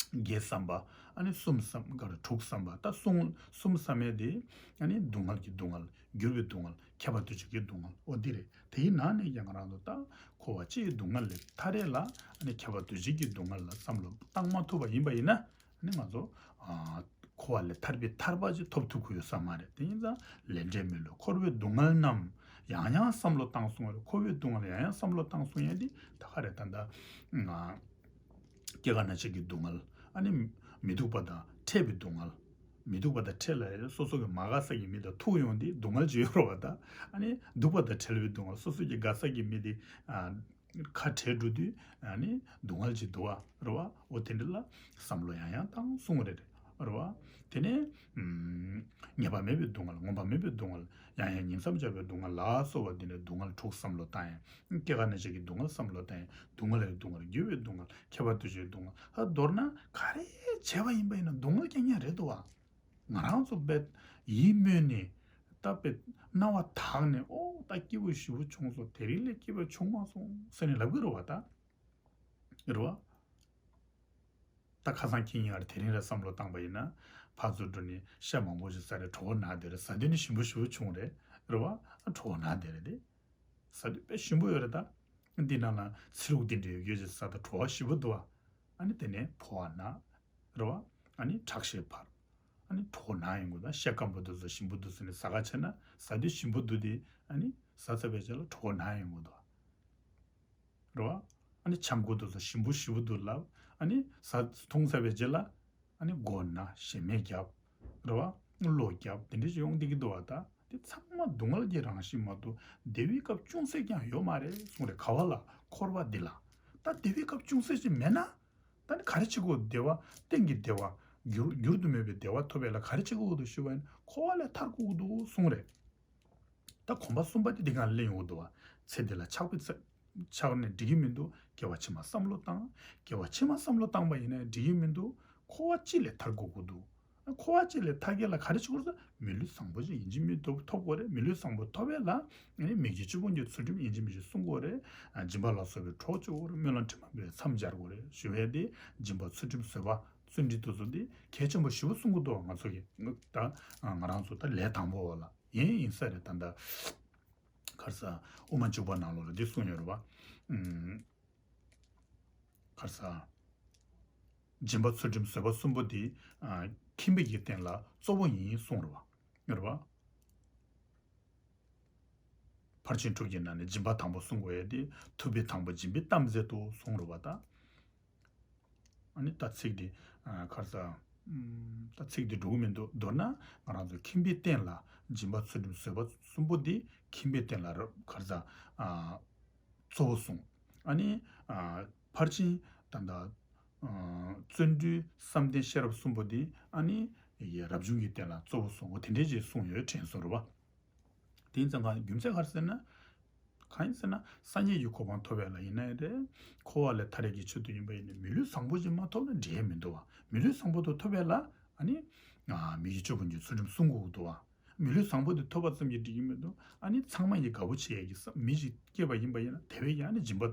བརྒྱད་བསམ་པ། ཨ་ནི་གསུམ་བསམ་ག་རེ་དྲུག་བསམ་པ། ད་གསུམ་གསུམ་བསམ་ཡས་དེ་ཨ་ནི་སྡུག་བསྔལ་གྱི་སྡུག་བསྔལ། འགྱུར་བའི་སྡུག་བསྔལ། ཁྱབ་པ་འདུ་བྱེད་ཀྱི་སྡུག་བསྔལ། འོ་འདི་རེད། དེའི་ནང་ནས་ཀྱང་ང་རང་ཚོ་ད་འཁོར་བ་སྤྱིའི་སྡུག་བསྔལ་ལས་ཐར་ཡས་ལ་ཨ་ནི་ཁྱབ་པ་འདུ་བྱེད་ཀྱི་སྡུག་བསྔལ་ལ་བསམ་བློ་བཏང་མ་ཐུབ་པ་ཡིན་པ་ཡིན་ན། ཨ་ནི་ང་ཚོ་ཨ་འཁོར་བ་ལས་ཐར་པའི་ཐར་པ་ཅིག་ཐོབ་ཐུབ་ཀྱི་ཡོད་ས་མ་རེད། དེ་ཡིན་ཙང་ལས་འབྲས་མི་བསླུ། འཁོར་བའི་སྡུག་བསྔལ་རྣམས་ཡང་ཡང་བསམ་བློ་བཏང་སོང་བ་རེད། འཁོར་བའི་སྡུག་བསྔལ་ཡང་ཡང་བསམ་བློ་བཏང་སོང་ཡས་དེ་ད་ག་རེ་ད་ད་ང་སྐྱེ་རྒ་ན་འཆི་གི་སྡུག་བསྔལ། ཨ་ནི་མི་སྡུག་པ་དང་འཕྲད་པའི་སྡུག་བསྔལ། མི་སྡུག་པ་དང་འཕྲད་ལ་སོ་སོ་གི་མ་དགའ་ས་གི་མི་དང་ཐུག་ཡོང་དུས་སྡུག་བསྔལ་ཅིག་ཡོད་རེད་བ་ད། ཨ་ནི་སྡུག་པ་དང་འཕྲད་པའི་སྡུག་བསྔལ། སོ་སོ་གི་དགའ་ས་གི་མི་དེ་ཨ་ཁ་བྲལ་འགྲོ་དུས་ཨ་ནི་སྡུག་བསྔལ་ཅིག་འདུག་བ་རེད་བ། འོ་དེ་འདྲ་ལ་བསམ་བློ་ཡང་ཡང་བཏང་གསུང་རེད་རེད་བ། དེ་ནས་ཨུམ་ངེས་པ་མེད་པའི་སྡུག་བསྔལ། ངོམས་པ་མེད་པའི་སྡུག་བསྔལ། ཡང་ཡང་ཉིང་མཚམས་སྦྱར་བའི་སྡུག་བསྔལ་ལ་སོགས་པ་འདི་ནི་སྡུག་བསྔལ་དྲུག་བསམ་བློ་བཏང་ཡང་། སྐྱེ་རྒ་ན་འཆི་གི་སྡུག་བསྔལ་བསམ་བློ་བཏང་ཡང་། སྡུག་བསྔལ་ལས་སྡུག་བསྔལ། འགྱུར་བའི་སྡུག་བསྔལ། ཁྱབ་པ་འདུ་བྱེད་སྡུག་བསྔལ། ད་མདོར་ན་ག་རེ་བྱས་པ་ཡིན་པ་ཡིན་ན་སྡུག་བསྔལ་རྐྱང་རྐྱང་རེད་འདུག་བ། ང་རང་ཚོ་དཔེ་ཡིད་སྨོན་ནས་ད་དཔེ་རྣ་བ་དག་ནས་ཨོ་ད་སྐྱིད་པོ་ཞེ་པོ་བྱུང་སོང་། དེ་རིང་ལས་སྐྱིད་པ་བྱུང་མ་སོང་ཟེར་ནས་ལབ་གི་རེད་བ་ད། རེད་བ། ད་ཁ་སང་ཁྱེད་ཉིད་ཀར་དེ་རིང་ར་བསམ་བློ་བཏང་པ་ཡིན་ན། ཕར་ཚུར་འགྲོ་ནས་ཤ་མང་པོ་ཞིག་ཟ་རེད། གྲོད་ཁོག་ན་བསྡད་རེད། ཟ་དུས་ནི་ཞིམ་པོ་ཞིམ་པོ་བྱུང་རེད། རེད་བ། གྲོད་ཁོག་ན་བསྡད་རེད་དེ། ཟ་དུས་དཔེ་ཞིམ་པོ་ཡོད་རེད་ད། འདི་ནང་ལ་ཚི་ལུག་འདི་འདྲ་ཡོད་རྒྱུ་ཞིག་ཟ་ད་གྲོད་ཁོག་ཞིམ་པོ་འདུག་བ། ཨ་ནི་དེ་ནས་ཕོ་བ་ན། རེད་བ། ཨ་ནི་ཁྲག་ཤེད་འཕར། ཨ་ནི་གྲོད་ཁོག་ན་ཡོང་གི་ད། ཤ་སྐམ་པོ་འདུག་ཟ་ཞིམ་པོ་འདུག་ཟེར་ནས་ཟ་ག་བྱས་ན་ཟ་དུས་ཞིམ་པོ་འདུག་དེ། ཨ་ནི་ཟ་ཚར་བའི་རྗེས་ལ་གྲོད་ཁོག་ན་ཡོང་གི་འདུག་བ། རེད་བ། ཨ་ནི་ཆང་ཁུག་དེ་ཚོ་ཞིམ་པོ་ཞིམ་པོ་འདུག་ལབ། ཨ་ནི་ཟ་འཐུང་ཚར་བའི་རྗེས་ལ་ཨ་ནི་མགོ་ན་ཞེ་མེར་རྒྱབ། རེད་བ། གློ་རྒྱབ་དེ་འདྲ་ཞིག་ཡོང་བསྡད་ཀྱི་འདུག་བ་ད། དེ་ཚང་མ་སྡུག་བསྔལ་གྱི་རང་བཞིན་མ་གཏོགས་བདེ་བའི་སྐབས་ཅུང་ཟད་ཀྱང་ཡོད་མ་རེད་གསུངས་རེད། ག་བ་ལ། འཁོར་བ་འདི་ལ། ད་བདེ་བའི་སྐབས་ཅུང་ཟད་ཅིག་མེད་ན། ད་ནི་ག་རེ་བྱེད་དགོས། བདེ་བ་གཏན་གྱི་བདེ་བ་འགྱུར་འགྱུར་དུ་མེད་པའི་བདེ་བ་ཐོབ་པ་ལ་ག་རེ་བྱེད་དགོས་འདུག་ཞུས་པ་ཡིན་ན་འཁོར་བ་ལས་ཐར་དགོས་འདུག་གསུངས་རེད། ད་གོམ་པ་གསུམ་པ་དེ་འདི་གང་ལེན་ཡོང་གི་འདུག་བ། ཚེ་འདི་ལ་ཆགས་པའི་ཚེ་ཆགས་ནས་འགྲིག་གི་མི་འདུག་སྐྱེ་བ་ཕྱི་མ་བསམ་བློ་བཏང་། སྐྱེ་བ་ཕྱི་མ་བསམ་བློ་བཏང་པ་ཡིན་ན་འགྲིག་གི་མི་འདུག་འཁོར་བ་སྤྱི་ལས་ཐར་དགོས་ཀྱི་འདུག་འཁོར་བ་སྤྱི་ལས་ཐར་གྱི་ལ་ག་རེ་བྱེད་དགོས་རེད་ཟེར། མི་ལུས་བཟང་པོ་ཞིག་ཡིན་གཅིག་མིན་གཅིག་ཐོབ་དགོས་རེད། མི་ལུས་བཟང་པོ་ཐོབ་པ་ལ་ཨ་ནི་མི་དགེ་བཅུ་སྤོང་གི་ཚུལ་ཁྲིམས་ཡིན་གཅིག་མིན་གཅིག་སྲུང་དགོས་རེད། ཨ་སྦྱིན་པ་ལ་སོགས་པའི་གྲོགས་བྱེད་དགོས་རེད། སྨོན་ལམ་དྲི་མ་མེད་པའི་མཚམས་སྦྱར་དགོས་རེད་ཞུ་བས། དེ་སྦྱིན་པ་ཚུལ་ཁྲིམས་བཟོད་པ་བརྩོན་འགྲུས་དེ་ཚོ་དེ་གལ་ཆེན་པོ་ཞེ་པོ་གསུང་གི་འདུག་ང་ཚོ་གི་ད་ང་རང་ཚོ་ད་ལས་དང་པོ་བ་ལ་ཡིན་ཡིན་ས་རེད། ད་ད་ག་རེ་ཟེར། དབུ་མ་འཇུག་པ་ནང་ལོགས་ལ་འདི་གསུངས་ཡོད་རེད་བ། ཨུམ། ག་རེ་ཟེར། སྦྱིན་པ་ཚུལ་ཁྲིམས་བཟོད་པ་གསུམ་པོ་འདི་ཨ་ཁྱིམ་པའི་གི་རྟེན་ལ་གཙོ་བོ་ཡིན་གསུངས་རེད་བ། ཡོད་རེད་བ། ཕར་ཕྱིན་དྲུག་གི་ནང་ནས་སྦྱིན་པ་དང་པོ་གསུང་དགོས་ཡས་དེ་ཐུབ་པའི་དང་པོ་སྦྱིན་པའི་གཏམ་མཛད་དུ་གསུངས་རེད་བ་ད། ཨ་ནི་ད་ཚིག་འདི་ཨ་ག་རེ་ཟེར། ཨུམ། ད་ཚིག་འདི་འགྲོ་གི་མི་འདུག་མདོར་ན་ང་རང་ཚོ་ཁྱིམ་པའི་རྟེན་ལ་སྦྱིན་པ་ཚུལ་ཁྲིམས་བཟོད་པ་གསུམ་པོ་འདི་ཁྱིམ་པའི་རྟེན་ལ་ར་ག་རེ་ཟེར། ཨ་གཙོ་བོ་གསུངས། ཨ་ནི་ཨ་ཕར་ཕྱིན་ད་ལྟ་ཨ་བརྩོན་འགྲུས་བསམ་གཏན་ཤེས་རབ་གསུམ་པོ་འདི་ཨ་ནི་ཡི་རབ་བྱུང་གི་རྟེན་ལ་གཙོ་བོ་གསུངས། འོ་དེ་འདྲའི་ཅིག་གསུངས་ཡོད་དྲན་སོང་རེད་བ། དེ་ཡིན་ཙང་གང་རྒྱུ་མཚན་ག་རེ་ཟེར་ན། གང་ཡིན་ཟེར་ན་སངས་རྒྱས་ཀྱི་གོ་འཕང་ཐོབ་པ་ལ་ཡིན་ན་ཡང་རེད། འཁོར་བ་ལས་ཐར་ཡས་ཀྱི་ཆེད་དུ་ཡིན་པ་ཡིན་ན་མི་ལུས་བཟང་པོ་ཅིག་མ་ཐོབ་ན་འགྲིག་ཡས་མི་འདུག་བ། མི་ལུས་བཟང་པོ་དེ་ཐོབ་པ་ལ་ཨ་ནི་ཨ་མི་དགེ་བཅུ་སྤོང་གི་ཚུལ་ཁྲིམས་སྲུང་དགོས་ཀྱི་འདུག་བ། མི་ལུས་བཟང་པོ་དེ་ཐོབ་པ་ཙམ་གྱིས་འགྲིག་གི་མི་འདུག་ཨ་ནི་ཚང་མ་ཡི་དགའ་པོ་བྱེད་ཡས་ཀྱི་བསམ་མི་ཞིག་སྐྱེས་པ་ཡིན་པ་ཡིན་ན་དེ་བས་ཀྱང་ཨ་ནི་སྦྱིན་པ་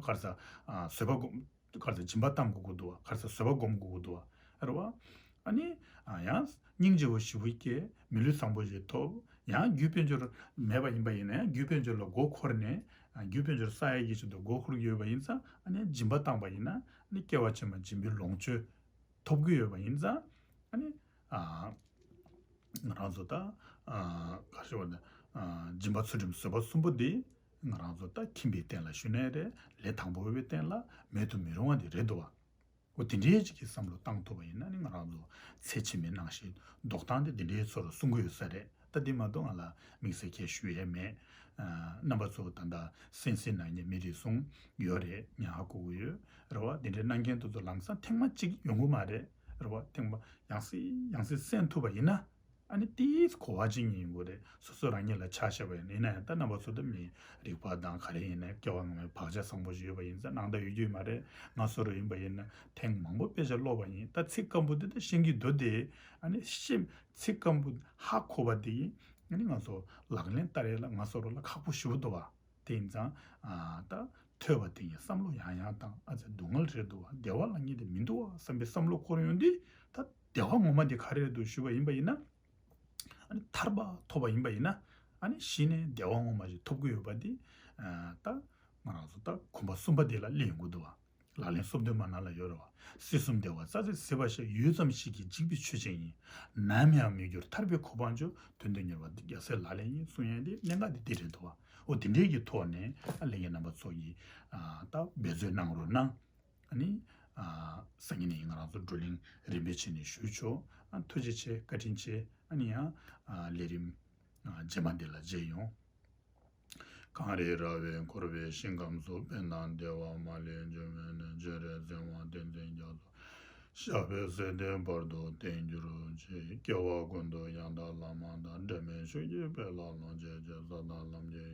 ག་རེ་ཟེར། ཨ་བཟོད་པ་སྒོམ། ག་རེ་ཟེར། སྦྱིན་པ་གཏང་དགོས་ཀྱི་འདུག་བ། ག་རེ་ཟེར། བཟོད་པ་སྒོམ་དགོས་ཀྱི་འདུག་བ། རེད་བ། ཨ་ནི་ཨ་ཡང་སྙིང་རྗེ་བོ་ཞེ་པོ་སྐྱེ། མི་ལུས་བཟང་པོ་ཞིག་ཐོབ། ཡང་རྒྱུ་དཔལ་འབྱོར་མེད་པ་ཡིན་པ་ཡིན་ན་ཡང་རྒྱུ་དཔལ་འབྱོར་ལ་མགོ་འཁོར་ནས་ཨ་རྒྱུ་དཔལ་འབྱོར་བསག་ཡས་ཀྱི་ཆེད་དུ་མགོ་འཁོར་གྱི་ཡོད་པ་ཡིན་ཙང་ཨ་ནི་སྦྱིན་པ་བཏང་པ་ཡིན་ན་ཨ་ནི་སྐྱེ་བ་ཕྱི་མ་སྦྱིན་པའི་ལོངས་སྤྱོད་ཐོབ་ཀྱི་ཡོད་པ་ཡིན་ཙང་ཨ་ནི་ཨ་ང་རང་ཚོ་ད་ཨ་ག་རེ་ཟེར་བ་ན་ཨ་སྦྱིན་པ་ཚུལ་ཁྲིམས་བཟོད་པ་གསུམ་པོ་འདི་ང་རང་ཚོ་ད་ཁྱིམ་པའི་རྟེན་ལ་ཞུས་ནའི་རེད། ལས་དང་པོ་བའི་རྟེན་ལ་མེད་དུ་མི་རུང་བ་འདི་རེད་འདུག་བ། འོ་དེ་འདྲའི་ཅིག་གི་བསམ་བློ་བཏང་ཐུབ་པ་ཡིན་ན་ནི་ང་རང་ཚོ་ཚེ་ཕྱི་མའི་སྣང་ཤས་འདོགས་སྟངས་དེ་འདི་འདྲའི་ཚོར་གསུང་གི་ཡོད་ས་རེད། ད་འདི་མ་གཏོགས་ང་ལ་དམིགས་བསལ་གྱི་ཞུ་ཡས་མེད། ཨ་རྣམ་པ་ཚོ་ད་ལྟ་གསན་གཟིགས་གནང་མཁན་མི་རེ་ཟུང་ཡོད་རེད། ཉན་ཧ་གོ་གི་ཡོད་རེད་བ། འདི་འདྲའི་གནང་མཁན་དེ་ཚོ་ལམ་སང་ཐེངས་མ་གཅིག་ཡོང་གི་མ་རེད། རེད་བ། ཐེངས་མ་ཡང་སེ་ཡང་སེ་གསན་ཐུབ་པ་ཡིན་ན་ཨ་ནི་ཏིས་གོ་བ་ཅིག་ཡིན་དགོས་རེད། སོ་སོ་རང་ཉིད་ལ་ཆ་བཞག་པ་ཡིན་ན་ཡང་ད་རྣམ་པ་ཚོ་ད་མི་རིག་པ་དང་ག་རེ་ཡིན་ན་སྐྱེ་བ་སྔ་མའི་བག་ཆགས་བཟང་པོ་ཞིག་ཡོད་པ་ཡིན་ཙང་སྣང་དག་ཡོད་རྒྱུ་ཡོད་མ་རེད། ང་སོ་རུ་ཡིན་པ་ཡིན་ན་ཐེངས་མང་པོ་དཔེ་ཆ་ཀློག་པ་ཡིན། ད་ཚིག་སྐམ་པོ་འདི་ད་ཤེས་ཀྱི་འདུག་སྟེ། ཨ་ནི་ཤེས་ཚིག་སྐམ་པོ་ཧ་གོ་བ་འདི་ཨ་ནི་ང་ཚོ་ལག་ལེན་བསྟར་ཡས་ལ་ང་སོ་རུ་ལ་ཁག་པོ་ཞེ་པོ་འདུག་བ། དེ་ཡིན་ཙང་ཨ་ད་ཐོས་པ་དེ་ཡིན་བསམ་བློ་ཡང་ཡང་བཏང་། ཨ་ཙི་སྡུག་བསྔལ་རེད་འདུག་བ། བདེ་བ་ལ་ངེས་དེ་མི་འདུག་བ་བསམ་པའི་བསམ་བློ་འཁོར་ཡོང་དུས་ད་བདེ་བ་ངོ་མ་དེ་ག་རེ་རེད་འདུག་ཞུས་པ་ཡིན་པ་ཡིན་ན། ཨ་ནི་ཐར་པ་ཐོབ་པ་ཡིན་པ་ཡིན་ན་ཨ་ནི་གཞི་ནས་བདེ་བ་ངོ་མ་ཞིག་ཐོབ་ཀྱི་ཡོད་པ་འདི་ཨ་ད་ང་རང་ཚོ་ད་གོམ་པ་གསུམ་པ་འདི་ལ་སླེབས་ཡོང་གི་འདུག་བ། ལག་ལེན་སོ་བདུན་མ་ནང་ལ་ཡོད་རེད་བ། སྲིད་གསུམ་བདེ་བ་རྩ་ཚིག་སྲིད་པ་ཞེས། ཡུད་ཙམ་ཞིག་གིས་འཇིག་པའི་ཆོས་ཅན་ཡིན། ནམ་ཡང་མི་འགྱུར་ཐར་པའི་གོ་འཕང་མཆོག། དོན་དུ་གཉེར་བ་འདི་རྒྱལ་སྲས་ལག་ལེན་ཡིན། གསུང་ཡས་འདི་གནད་འགག་འདི་འདི་རེད་འདུག་བ། འོ་དེ་འདྲའི་གི་ཐོག་ནས་ཨ་ལྷན་རྒྱས་རྣམ་པ་ཚོ་ཡིས་ཨ་ད་འབད་རྩོལ་གནང་རོགས་གནང་། ཨ་ནི་ཨ་སང་ཉིན་ནས་ང་རང་ཚོ་བགྲོ་གླེང་རིམ་པས་བྱས་ནས་ཞུ་ཆོག་ཨ་ཐུགས་རྗེ་ཆེ། བཀའ་དྲིན་ཆེ། ཨ་ནི་ཡང་ཨ་ལས་རིམ་ཨ་རྗེས་མ་འདི་ལ་མཇལ་ཡོང་། གངས་རི་ར་བས་བསྐོར་བའི་ཞིང་ཁམས་སུ། དཔལ་དང་བདེ་བ་མ་ལུས་འབྱུང་བའི་གནས། སྤྱན་རས་གཟིགས་དབང་བསྟན་འཛིན་རྒྱ་མཚོ། ཞབས་པད་སྲིད་མཐའི་བར་དུ་བརྟན་གྱུར་ཅིག་སྐྱེ་བ་ཀུན་ཏུ་ཡང་དག་བླ་མ་དང་། འབྲལ་མེད་ཆོས་ཀྱི་དཔལ་ལ་ལོངས་སྤྱོད་ཅིང་། ས་དང་ལམ་གྱི་